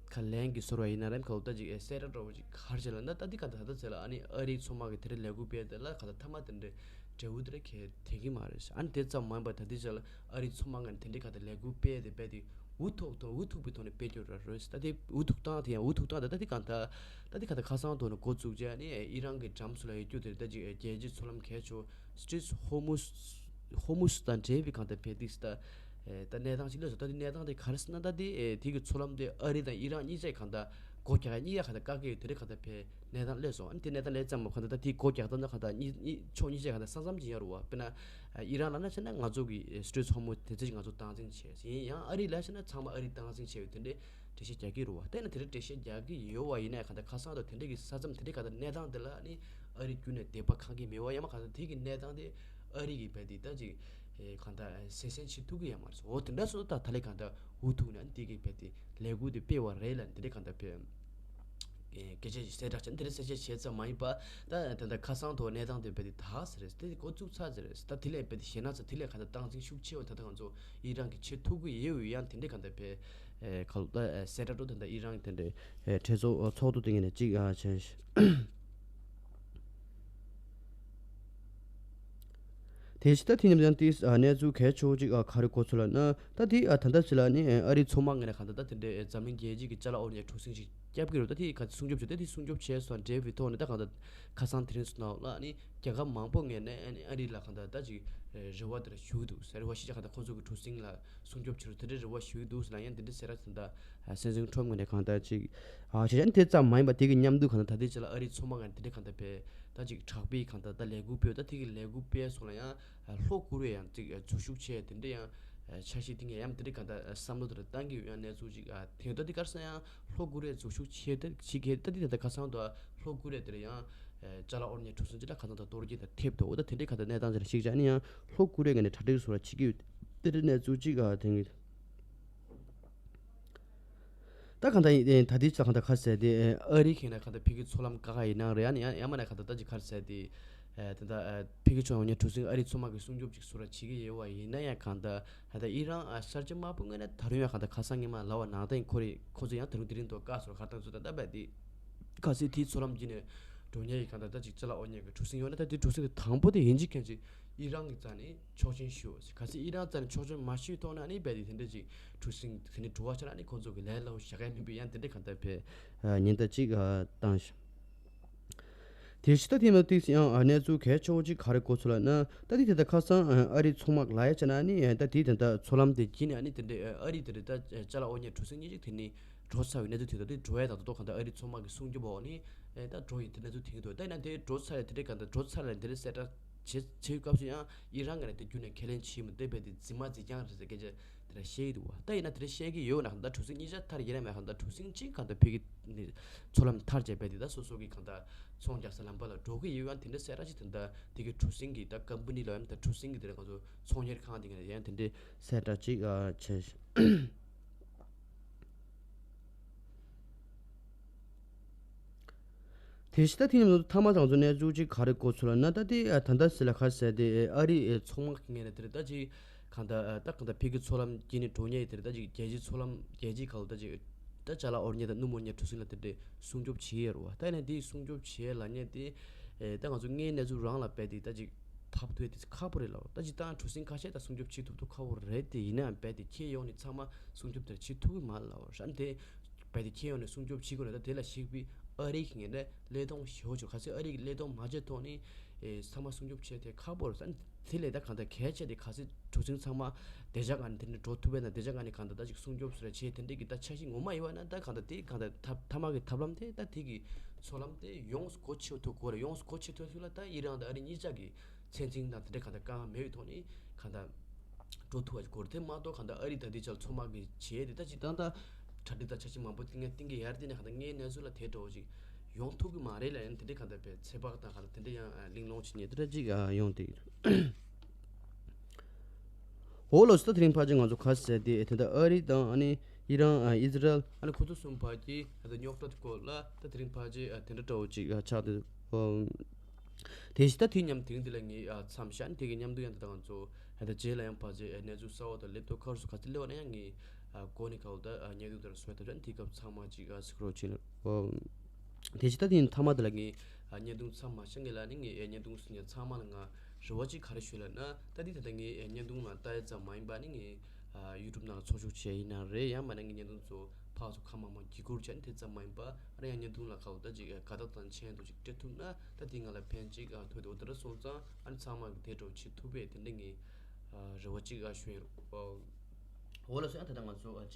ཁ་ལན་གྱི་ཟུར་བ་ཡིན་ན་རེམ་ཁ་ལོ་ད་ཅིག་གསལ་བསྒྲགས་འདྲ་བོ་ཅིག་ག་རེ་བྱས་ལབ་ན། ད་དེ་ག་ད་ད་ད་ཚེ་ལ་ཨ་ནི་ཨ་རིའི་མཚོ་དམག་གི་དེ་འདྲ་ལས་འགུལ་སྤེལ་དེ་ལ་ག་ད་ཐ་མ་དེ་འདྲ་འབྲས་བུ་དེ་འདྲ་གལ་དེ་གི་མ་རེད། ཨ་ནི་དེ་ཙམ་མ་ཡིན་པ་ད་དེ་ཚེ་ལ་ཨ་རིའི་མཚོ་དམག་ང་དེ་འདྲའི་ག་ད་ལས་འགུལ་སྤེལ་དེ་སྤེལ་དེ། འུ་ཐུག་དང་འུ་ཐུག་པའི་ཐོག་ནས་སྤེལ་རྒྱུ་ར་རེད། ད་དེ་འུ་ཐུག་སྟངས་དེ་ཡང་འུ་ཐུག་སྟངས་དེ་ད་དེ་གང་ལྟར་ད་དེ་གང་ལྟར་ཁ་སང་ཐོག་ནས་འགོ་བཙུགས་རྗེས་ནི་ཨི་རན་གྱི་འགྲམ་སུ་ལ་ཡོད་རྒྱུ་དེ་ད་ཅིག་རྒྱལ་སྤྱིའི་མཚོ་ལམ་གལ་ཆེ་ཤོས་སི་ཊྲེཊ་ཧོར་མུ་སི་ཧོར་མུ་སི་དང་འབྲེལ་བའི་གང་ལྟར་བལ་ཏིག་སི་ད་ད་གནས་སྟངས་ཤིག་སླེབས་སོང་། ད་དེ་གནས་སྟངས་དེ་ག་རེ་ཟེར་ན་ད་དེ་དེ་གི་མཚོ་ལམ་དེ་ཨ་རི་དང་ཨི་རན་གཉིས་ཆ་གང་ལྟར་སྒོ་རྒྱག་ཡ་གཉིས་ཀ་གང་ལྟར་བཀག་གི་ཡོད་དེ་རེད་གང་ལྟར་བལ་གནས་སྟངས་སླེབས་སོང་། ཨ་ནི་དེ་གནས་སྟངས་སླེབས་ཙམ་མ་གང་ལྟར་ད་དེ་སྒོ་རྒྱག་སྟངས་ད་གང་ལྟར་གཉིས་གཉིས་ཕྱོགས་གཉིས་ཆ་གང་ལྟར་ས་མཚམས་ཅིག་ཡོད་རེད་བ། དཔེར་ན་ཨི་རན་ལབ་ན་བྱས་ན་ང་ཚོ་གི་སི་ཊྲེཊ་ཧོར་མུ་དེ་ཚོ་ཞིག་ང་ཚོ་སྟངས་འཛིན་བྱས་ཡིན། ཡང་ཨ་རི་ལབ་བྱས་ན་ཚང་མ་ཨ་རི་སྟངས་འཛིན་བྱས་ཡོད་དེ་འདྲའི་འགྲེལ་བཤད་རྒྱག་གི་རེད་བ། དེ་ན་དེ་འདྲའི་འགྲེལ་བཤད་རྒྱག་གི་ཡོད་བ་ཡིན་ན་གང་ལྟར་ཁ་སང་དང་དེ་འདྲའི་གི་ས་མཚམས་དེ་འདྲའི་གང་ལྟར་གནས་སྟངས་དེ་ལ་ནི་ཨ་རི་ཁྱོན་ནས་དད་པ་ཁེངས་ཀྱི་མེད་བ། ཡང་མ་གང་ལྟར་དེ་གི་གནས་སྟངས་དེ་ཨ་རི་གི་བལ་དེ་ད་ཅིག་གང་ལྟར་སེམས་སེམས་ཤིག་ཐུག་གི་ཡོད་མ་རེད། འོ་དེ་འདྲ་སོང་ད་ད་ལས་གང་ལྟར་འུ་ཐུག་ནས་ཨ་ནི་དེ་གི་བལ་དེ་ལས་འགུལ་དེ་སྤེལ་བ་རེད་ལ་འདི་འདྲའི་གང་ལྟར་བལ་སྐད་ཆ་ཞིག་གསལ་བསྒྲགས་བྱས། འདི་རེད་གསལ་བཤད་བྱས་ཙམ་མ་ཡིན་པ། ད་ད་ལྟ་ཁ་སང་དུ་གནས་སྟངས་དེ་རྦད་དེ་དག་ཟེར་རེད། དེ་འགོ་བཙུགས་ཚར་ཟེར་རེད། ད་དེ་ལས་རྦད་དེ་ཞེད་སྣང་ཚ་དེ་ལས་ག་ད་སྟངས་འཛིན་ཤུགས་ཆེ་བ་ད་ལྟ་ང་ཚོ་ཨི་རན་གྱི་བྱེད་ཐུབ་ཀྱི་ཡོད་ཡོད་ཡང་དེ་འདྲའི་ག་ད་བལ་ཁ་ལོ་ད་གསལ་བསྒྲགས་འགྲོ་ད་ད་ཨི་རན་གྱི་དེ་འདྲའི་གྲོས་ཚོགས་ཚོགས་འདུ་དེ་ངས་ནས་གཅིག་བྱས། དེ་ཕྱི་ད་དེ་མཉམ་དུ་ཡང་དེ་གནས་ཚུལ་གལ་ཆེ་བོ་ཅིག་ག་རེ་གོ་ཚུལ་ལབ་ན། ད་དེ་ད་ལྟ་ཕྱི་ལ་ནི་ཨ་རིའི་མཚོ་དམག་ངོས་ནས་གང་ལྟར་ད་དེ་འདྲའི་འཛམ་གླིང་རྒྱལ་སྤྱི་གི་ཅ་ལག་དབོར་གཉེར་གྲུ་གཟིངས་ཤིག་བརྒྱབ་ཀྱི་རེད། ད་དེ་ག་སྲུང་སྐྱོབ་བྱས། ད་དེ་སྲུང་སྐྱོབ་བྱས་སོང་འབྲེལ་བའི་ཐོག་ནས་ད་གང་ལྟར་ཁ་སང་དེ་རིང་སོང་ནའོ་ལ་ནི་རྒྱལ་ཁབ་མང་པོ་ངོས་ནས་ཨ་ནི་ཨ་རི་ལ་གང་ལྟར་ད་ཅིག་རེ་བ་དེ་འདྲ་ཞུ་གི་འདུག་ཟེར། རེ་བ་ཞིག་ཅག་གང་ལྟར་ཁོང་ཚོ་གི་གྲུ་གཟིངས་ལ་སྲུང་སྐྱོབ་བྱེད་རོགས་དེ་འདྲའི་རེ་བ་ཞུ་གི་འདུག་ཟེར་ན། ཡང་དེ་འདྲའི་གསལ་བསྒྲགས་དེ་འདྲ་སྲིད་འཛིན་ཁྲོམ་ངོས་ནས་གང་ལྟར་ཅིག་བྱས། ཨ་ནི་དེ་ཙམ་མ་ཡིན་པ་དེ་གི་མཉམ་དུ་གང་ལྟར་ད་ལྟའི་ཆ་ལ་ཨ་རིའི་མཚོ་དམག་ངོས་ནས་དེ་འདྲའི་གང་ལྟར་བལ་ད་ཅིག་དྲག་པོའི་གང་ལྟར་ད་ལས་འགུལ་སྤེལ། ད་དེ་གི་ལས་འགུལ་སྤེལ་སོང་ལ་ཡང་ལྷོ་ཀོ་རི་ཡ་ཡང་ཅིག་འཛུལ་ཞུགས་བྱས་དེ་འདྲ་ཡང་འཆར་གཞི་དེ་ངས་ཡང་དེ་འདྲའི་གང་ལྟར་བསམ་བློ་དེ་འདྲ་བཏང་གི་ཡོད། ཡང་གནས་ཚུལ་ཅིག་ཨ་དེ་ད་དེ་ག་རེ་ཟེར་ན་ཡང་ལྷོ་ཀོ་རི་ཡ་འཛུལ་ཞུགས་བྱས་ད་བྱེད་མཁན་ད་དེ་ད་ལྟ་ཁ་སང་དུ་ལྷོ་ཀོ་རི་ཡ་དེ་འདྲ་ཡང་ཅ་ལག་དབོར་གཉེར་གྲུ་གཟིངས་ཅིག་ལ་ཁ་སང་དུ་གཏོར་སྐྱོན་དེ་ཐེབས་འདུག་འོ་ད་དེ་འདྲའི་གང་ལྟར་གནས་སྟངས་ཅིག་ལ་གཞིགས་བྱས་ནས་ཡང་ལྷོ་ཀོ་རི་ཡ་ངོས་ནས་གྲ་སྒྲིག་བཟོ་འདྲ་བྱེད་ཀྱི་ཡོད། དེ་འདྲའི་གནས་ཚུལ་ཅིག་ཨ་དེ་ངས། ད་གང་ལྟར་ཡིན་ད་ལྟའི་ཆ་གང་ལྟར་ག་རེ་ཟེར་དེ་ཨ་རི་གིས་ན་གང་ལྟར་ཕ་གིའི་མཚོ་ལམ་བཀག་ཡིན་ནའང་རེད། ཡང་ཡང་མིན་ན་གང་ལྟར་ད་ཅིག་ག་རེ་ཟེར་དེ་ད་ལྟ་ཕ་གིའི་མཚོ་ཡོང་ཉེ་གྲུ་གཟིངས་ཨ་རིའི་མཚོ་དམག་གིས་སྲུང་སྐྱོབ་ཅིག་བཟོ་འདྲ་བྱེད་ཀྱི་ཡོད་པ་ཡིན་ན་ཡང་གང་ལྟར་ད་ལྟ་ཨི་རན་གསར་བརྗེ་དམག་དཔུང་ངོས་ནས་ད་རུང་ཡང་གང་ལྟར་ཁ་སང་ཉི་མ་ལབ་པ་ནང་བཞིན་ཁོ་རེ་ཁོ་ཚོ་ཡང་ད་རུང་དེ་རིང་ཐོག་བཀག་སོང་། ག་རེ་ད་ཚོ་ད་ལྟ་བས་དེ་གལ་སྲིད་དེའི་མཚོ་ལམ་བརྒྱུད་ནས་འགྲོ་མཁན་གྱི་གང་ལྟར་ད་ཅིག་ཅ་ལག་དབོར་མཁན་གྱི་གྲུ་གཟིངས་ཡོད་ན་ད་དེ་གྲུ་གཟིངས་དེ་དང་པོ་དེ་ཡིན་གཅིག་མཁན་གཅིག་ཨི་རན་གྱི་རྩ་ནས་ཆོག་མཆན་ཞུ། གལ་སྲིད་ཨི་རན་རྩ་ནས་ཆོག་མཆན་མ་ཞུས་ཐོག་ན་ནི་རྦད་དེ་དེ་འདྲ་ཅིག་གྲུ་གཟིངས་དེ་ནི་འགྲོ་བ་ཆ་ན་ནི་ཁོང་ཚོ་གི་ལས་སླ་པོ་བཞག་གི་མིན་པས། ཡང་དེ་འདྲ་གང་ལྟར་བས་ཉེན་བརྡ་ཅིག་བཏང་ཞིང་། དེ་ཕྱི་ད་ཐེངས་ལ་ཏིག་ཡང་གནས་ཚུལ་གལ་ཆེ་བོ་ཅིག་ག་རེ་གོ་ཚུལ་ལབ་ན། ད་དེ་དེ་ད་ཁ་སང་ཨ་རིའི་མཚོ་དམག་ལ་ཡ་ཆ་ན་ནི་ད་དེ་དེ་ད་མཚོ་ལམ་དེ་བརྒྱུད་ནས་ནི་དེ་འདྲ་ཨ་རི་དེ་རེད་ད་ཅ་ལག་དབོར་མཁན་གྲུ་གཟིངས་གཉིས་ཅིག་དེ་ནི་འགྲོ་ཚར་བའི་གནས་ཚུལ་དེ་ད་དེ་འགྲོ་ཡ་ད་ད་ལྟ་གང་ལྟར་ཨ་རིའི་མཚོ་དམག་གི་སྲུང་སྐྱོབ་འོག་ནས་ད་འགྲོ་ཡི་དེ་གནས་ཚུལ་དེ་འདུག་ད་ཡིན་ན་དེ་འགྲོ་ཚར་ཡ་དེ་འདྲ་གང་ལྟར་འགྲོ་ཚར་ཡ་དེ་འདྲ་གསལ་བསྒྲགས་བྱེད་བྱེད་སྐབས་སུ་ཡང་ཨི་རན་ངོས་ནས་དེ་བརྒྱུད་ནས་ཁས་ལེན་བྱེད་མི་འདོད་པའི་དེ་འཛིན་མ་འཛིན་རྐྱང་རེད་ཟེར་སྐད་ཆ་དེ་འདྲ་བཤད་ཀྱི་འདུག་བ། ད་ཡིན་ན་དེ་འདྲ་བཤད་ཀྱི་ཡོད་ན་གང་ལྟར་གྲུ་གཟིངས་གཉིས་ཆ་མཐར་ཡིན་ན་མེད་གང་ལྟར་གྲུ་གཟིངས་གཅིག་གང་ལྟར་ཕ་གི་ནས་མཚོ་ལམ་མཐར་བཅད་པའི་དེ་ད་སོ་སོ་གི་གང་ལྟར་ཚོང་རྒྱག་ས་ལམ་པ་ལ་འགྲོ་གི་ཡོད། ཡང་དེ་འདྲ་གསལ་བསྒྲགས་ཅིག་དེ་འདྲ་དེ་གི་གྲུ་གཟིངས་ཀྱི་ད་ཀམ་པ་ནི་ལ་ཡང་ད་གྲུ་གཟིངས་ཀྱི་དེ་འདྲ་ང་ཚོ་ཚོང་གཉེར་ཁང་དེ་ག་ནས་ཡང་དེ་འདྲའི་གསལ་བསྒྲགས་ཅིག་བྱས། དེ་ཕྱི་ད་ཐེངས་མཐའ་མ་ང་ཚོ་གནས་ཚུལ་ཅིག་ག་རེ་གོ་ཚུལ་ལབ་ན། ད་དེ་ད་ལྟ་ཟེར་ལ་ཁ་ཟེར་དེ་ཨ་རི་ཚོང་དམག་གི་ངོས་ནས་དེ་རེད་ད་ཅིག་གང་ལྟར་ད་གང་ལྟར་ཕ་གི་མཚོ་ལམ་བརྒྱུད་ནས་འགྲོ་མཁན་དེ་རེད་ད་ཅིག་རྒྱལ་སྤྱིའི་མཚོ་ལམ་རྒྱལ་སྤྱིའི་ཁ་ལོ་ད་ཅིག་ད་ཅ་ལག་དབོར་མཁན་དང་སྣུམ་དབོར་མཁན་གྲུ་གཟིངས་ལ་དེ་འདྲའི་སྲུང་སྐྱོབ་བྱེད་ཡོད་རེད་བ། ད་ཡིན་ན་དེའི་སྲུང་སྐྱོབ་བྱེད་ལབ་མཁན་དེ་ ཨེ་ད་ང་ཚོ་དངོས་གནས་ཚུལ་རང་ལ་རྦད་དེ་ད་ཅིག་ཕབ་ཐུབ་ཡ་དེ་ཁག་པོ་རེད་ལབ། ད་ཅིག་ད་གྲུ་གཟིངས་ཁ་ཤས་ད་སྲུང་སྐྱོབ་བྱེད་ཐུབ་ཐུབ་ཁག་པོ་རེད་དེ། ཡིན་ནའང་རྦད་དེ་ཁྱེད་ཡོང་ནས་ཚང་མ་སྲུང་སྐྱོབ་དེར་བྱེད་ཐུབ་ཀྱི་མ་རེད་ལབ་ར། དེ་རྦད་དེ་ཁྱེད་ཡོང་ནས་སྲུང་སྐྱོབ་བྱེད་དགོས་རེད། ད་དེ་ལ་གཞིགས་པའི་ཨ་རི་གི་ངན་ལས་ལས་དོན་ཞེ་པོ་ཅིག་གལ་སྲིད་ཨ་རི་གི་ལས་དོན་མ་བྱས་ཐོག་ནས་ཨེ་ཚང་མ་སྲུང་སྐྱོབ་བྱས་དེ་ཁག་པོ་རེད། ད་དེ་ལས་ད་གང་ལྟར་གལ་ཆེ་དེ་གལ་སྲིད་གྲུ་གཟིངས་ཚང་མ་བདེ་འཇགས་ངང་ནས་དེ་འདྲ་འགྲོ་ཐུབ་པ་ཡིན་ན། བདེ་འཇགས་ངང་ནས་གང་ལྟར་ད་ཅིག་སྲུང་སྐྱོབ་ཟེར་བྱས་དེ་འདྲ་གི་ད་འཆར་གཞི་ངོ་མ་ཡོད་པ་ན། ད་གང་ལྟར་དེ་གང་ལྟར་ཐབས་མཐའ་མ་གི་ཐབས་ལམ་དེ་ད་དེ་གི་ཚོགས་ལམ་དེ་ཡོངས་སུ་སྒོ་ཕྱེ་ཐུབ་དགོས་རེད། ཡོངས་སུ་སྒོ་ཕྱེ་ཐུབ་ཚུལ་ལ་ད་ཨི་རན་དང་ཨ་རི་གཉིས་ཆ་གི་ཚད་འཛིན་དང་དེ་འདྲ་གང་ལྟར་དཀའ་ངལ་མེད་པའི་ཐོག་ནས་གང་ལྟར་འགྲོ་ཐུབ་པ་ཞིག་དགོས་རེད། དེ་མ་གཏོགས་གང་ལྟར་ཨ་རི་ད་ལྟའི་ཆར་མཚོ་དམག་གི་བྱས་ཏེ་ད་ཅིག་ད་ལྟ་གྲ་སྒྲིག་དང་འཆར་གཞི་མང་པོ་གཏིང་ནས་གཏིང་གི་ཡར་བལྟས་ནས་གང་ལྟར་དངོས་གནས་ཚུལ་ལ་དེ་འདྲ་བོ་ཞིག་ཡོང་ཐུབ་ཀྱི་མ་རེད་ལབ་ཡང་དེ་འདྲ་གང་ལྟར་བས་ཚོད་དཔག་དང་གང་ལྟར་དེ་འདྲ་ཡང་གླེང་སློང་བྱེད་མཁན་དེ་འདྲ་ཅིག་ཡོང་དེ། འོ་ལགས་སོ། ད་དེ་རིང་ཕལ་ཆེར་ང་ཚོ་ག་རེ་ཟེར་དེ་དེ་འདྲ་ཨ་རི་དང་ཨ་ནི་ཨི་རན་ཨ་ཨི་ཟི་རལ་ཨ་ནི་ཁོ་ཚོ་གསུམ་བར་གྱི་ད་ལྟ་རྙོག་དྲ་དེ་སྐོར་ལ་ད་དེ་རིང་ཕལ་ཆེར་དེ་འདྲ་འདྲ་བོ་ཅིག་ཆགས་འདུག། དེ་བཞིན་ད་དེ་མཉམ་དེ་རིང་འདི་ལ་ངས་མཚམས་བཞག་ནས་དེ་གི་མཉམ་དུ་ཡང་ད་ལྟ་ང་ཚོ་ད་ལྟ་རྗེས་ལ་ཡང་ཕལ་ཆེར་གནས་ཚུལ་གསར་བ་དང་སླེབས་དུས་ག་རེ་ཟེར་ག་ཚོད་སླེབས་པ་ན་ཡང་ངས་འགོ་ནས་ག་ལ་ད་བརྙན་ཐུང་དེ་འདྲ་བཟོས་ཐུབ་ན་དེའི་སྐབས་ཚང་མ་ཅིག་གཟིགས་རོགས་བྱེད། དེ་བཞིན་ད་དེ་མཐའ་མ་དེ་ལ་ངས་བརྙན་ཐུང་མཚམས་མ་བཞག་ངེས་ལ་ནི་ངས་བརྙན་ཐུང་གཟིགས་མཁན་ཚང་མ་ལ་ང་རེ་བ་ཅིག་ག་རེ་ཞུ་ལབ་ན། ད་འདི་ད་ལྟ་ངས་བརྙན་ཐུང་ལ་ལྟ་ཡ་ཙམ་མ་ཡིན་པ་ནི་ངས་ཡུ་ཊུབ་ནང་ལ་ཚོགས་ཞུགས་བྱས་ཡིན་ན་རེད། ཡང་མིན་ན་ངས་བརྙན་ཐུང་ཚོ་ཕར་ཚུར་ཁ་མང་མང་བརྒྱུད་བསྐུར་བྱས་ནས་དེ་ཙམ་མ་ཡིན་པ་ཨ་ནི་ཡང་བརྙན་ཐུང་ལ་ག་ལ་ད་ཅིག་དགའ་རྟགས་དང་མཆན་དུ་ཅིག་སྤྲད་ཐུབ་ན་ད་དེ་ང་ལ་ཕན་ཅིག་ཐོགས་དེ། འོ་དེ་འདྲ་སོང་ཙང་ཨ་ནི་ཚང་མ་གི་དེ་འདྲ་བྱེད་ཐུབ་པས་དེ་འདྲ་ངས་རེ་བ་ཅིག་ཞུ་ཡིན། འོ་ལགས་སོ། ཡང་ད་ལྟ་ང་ཚོ་རྗེས་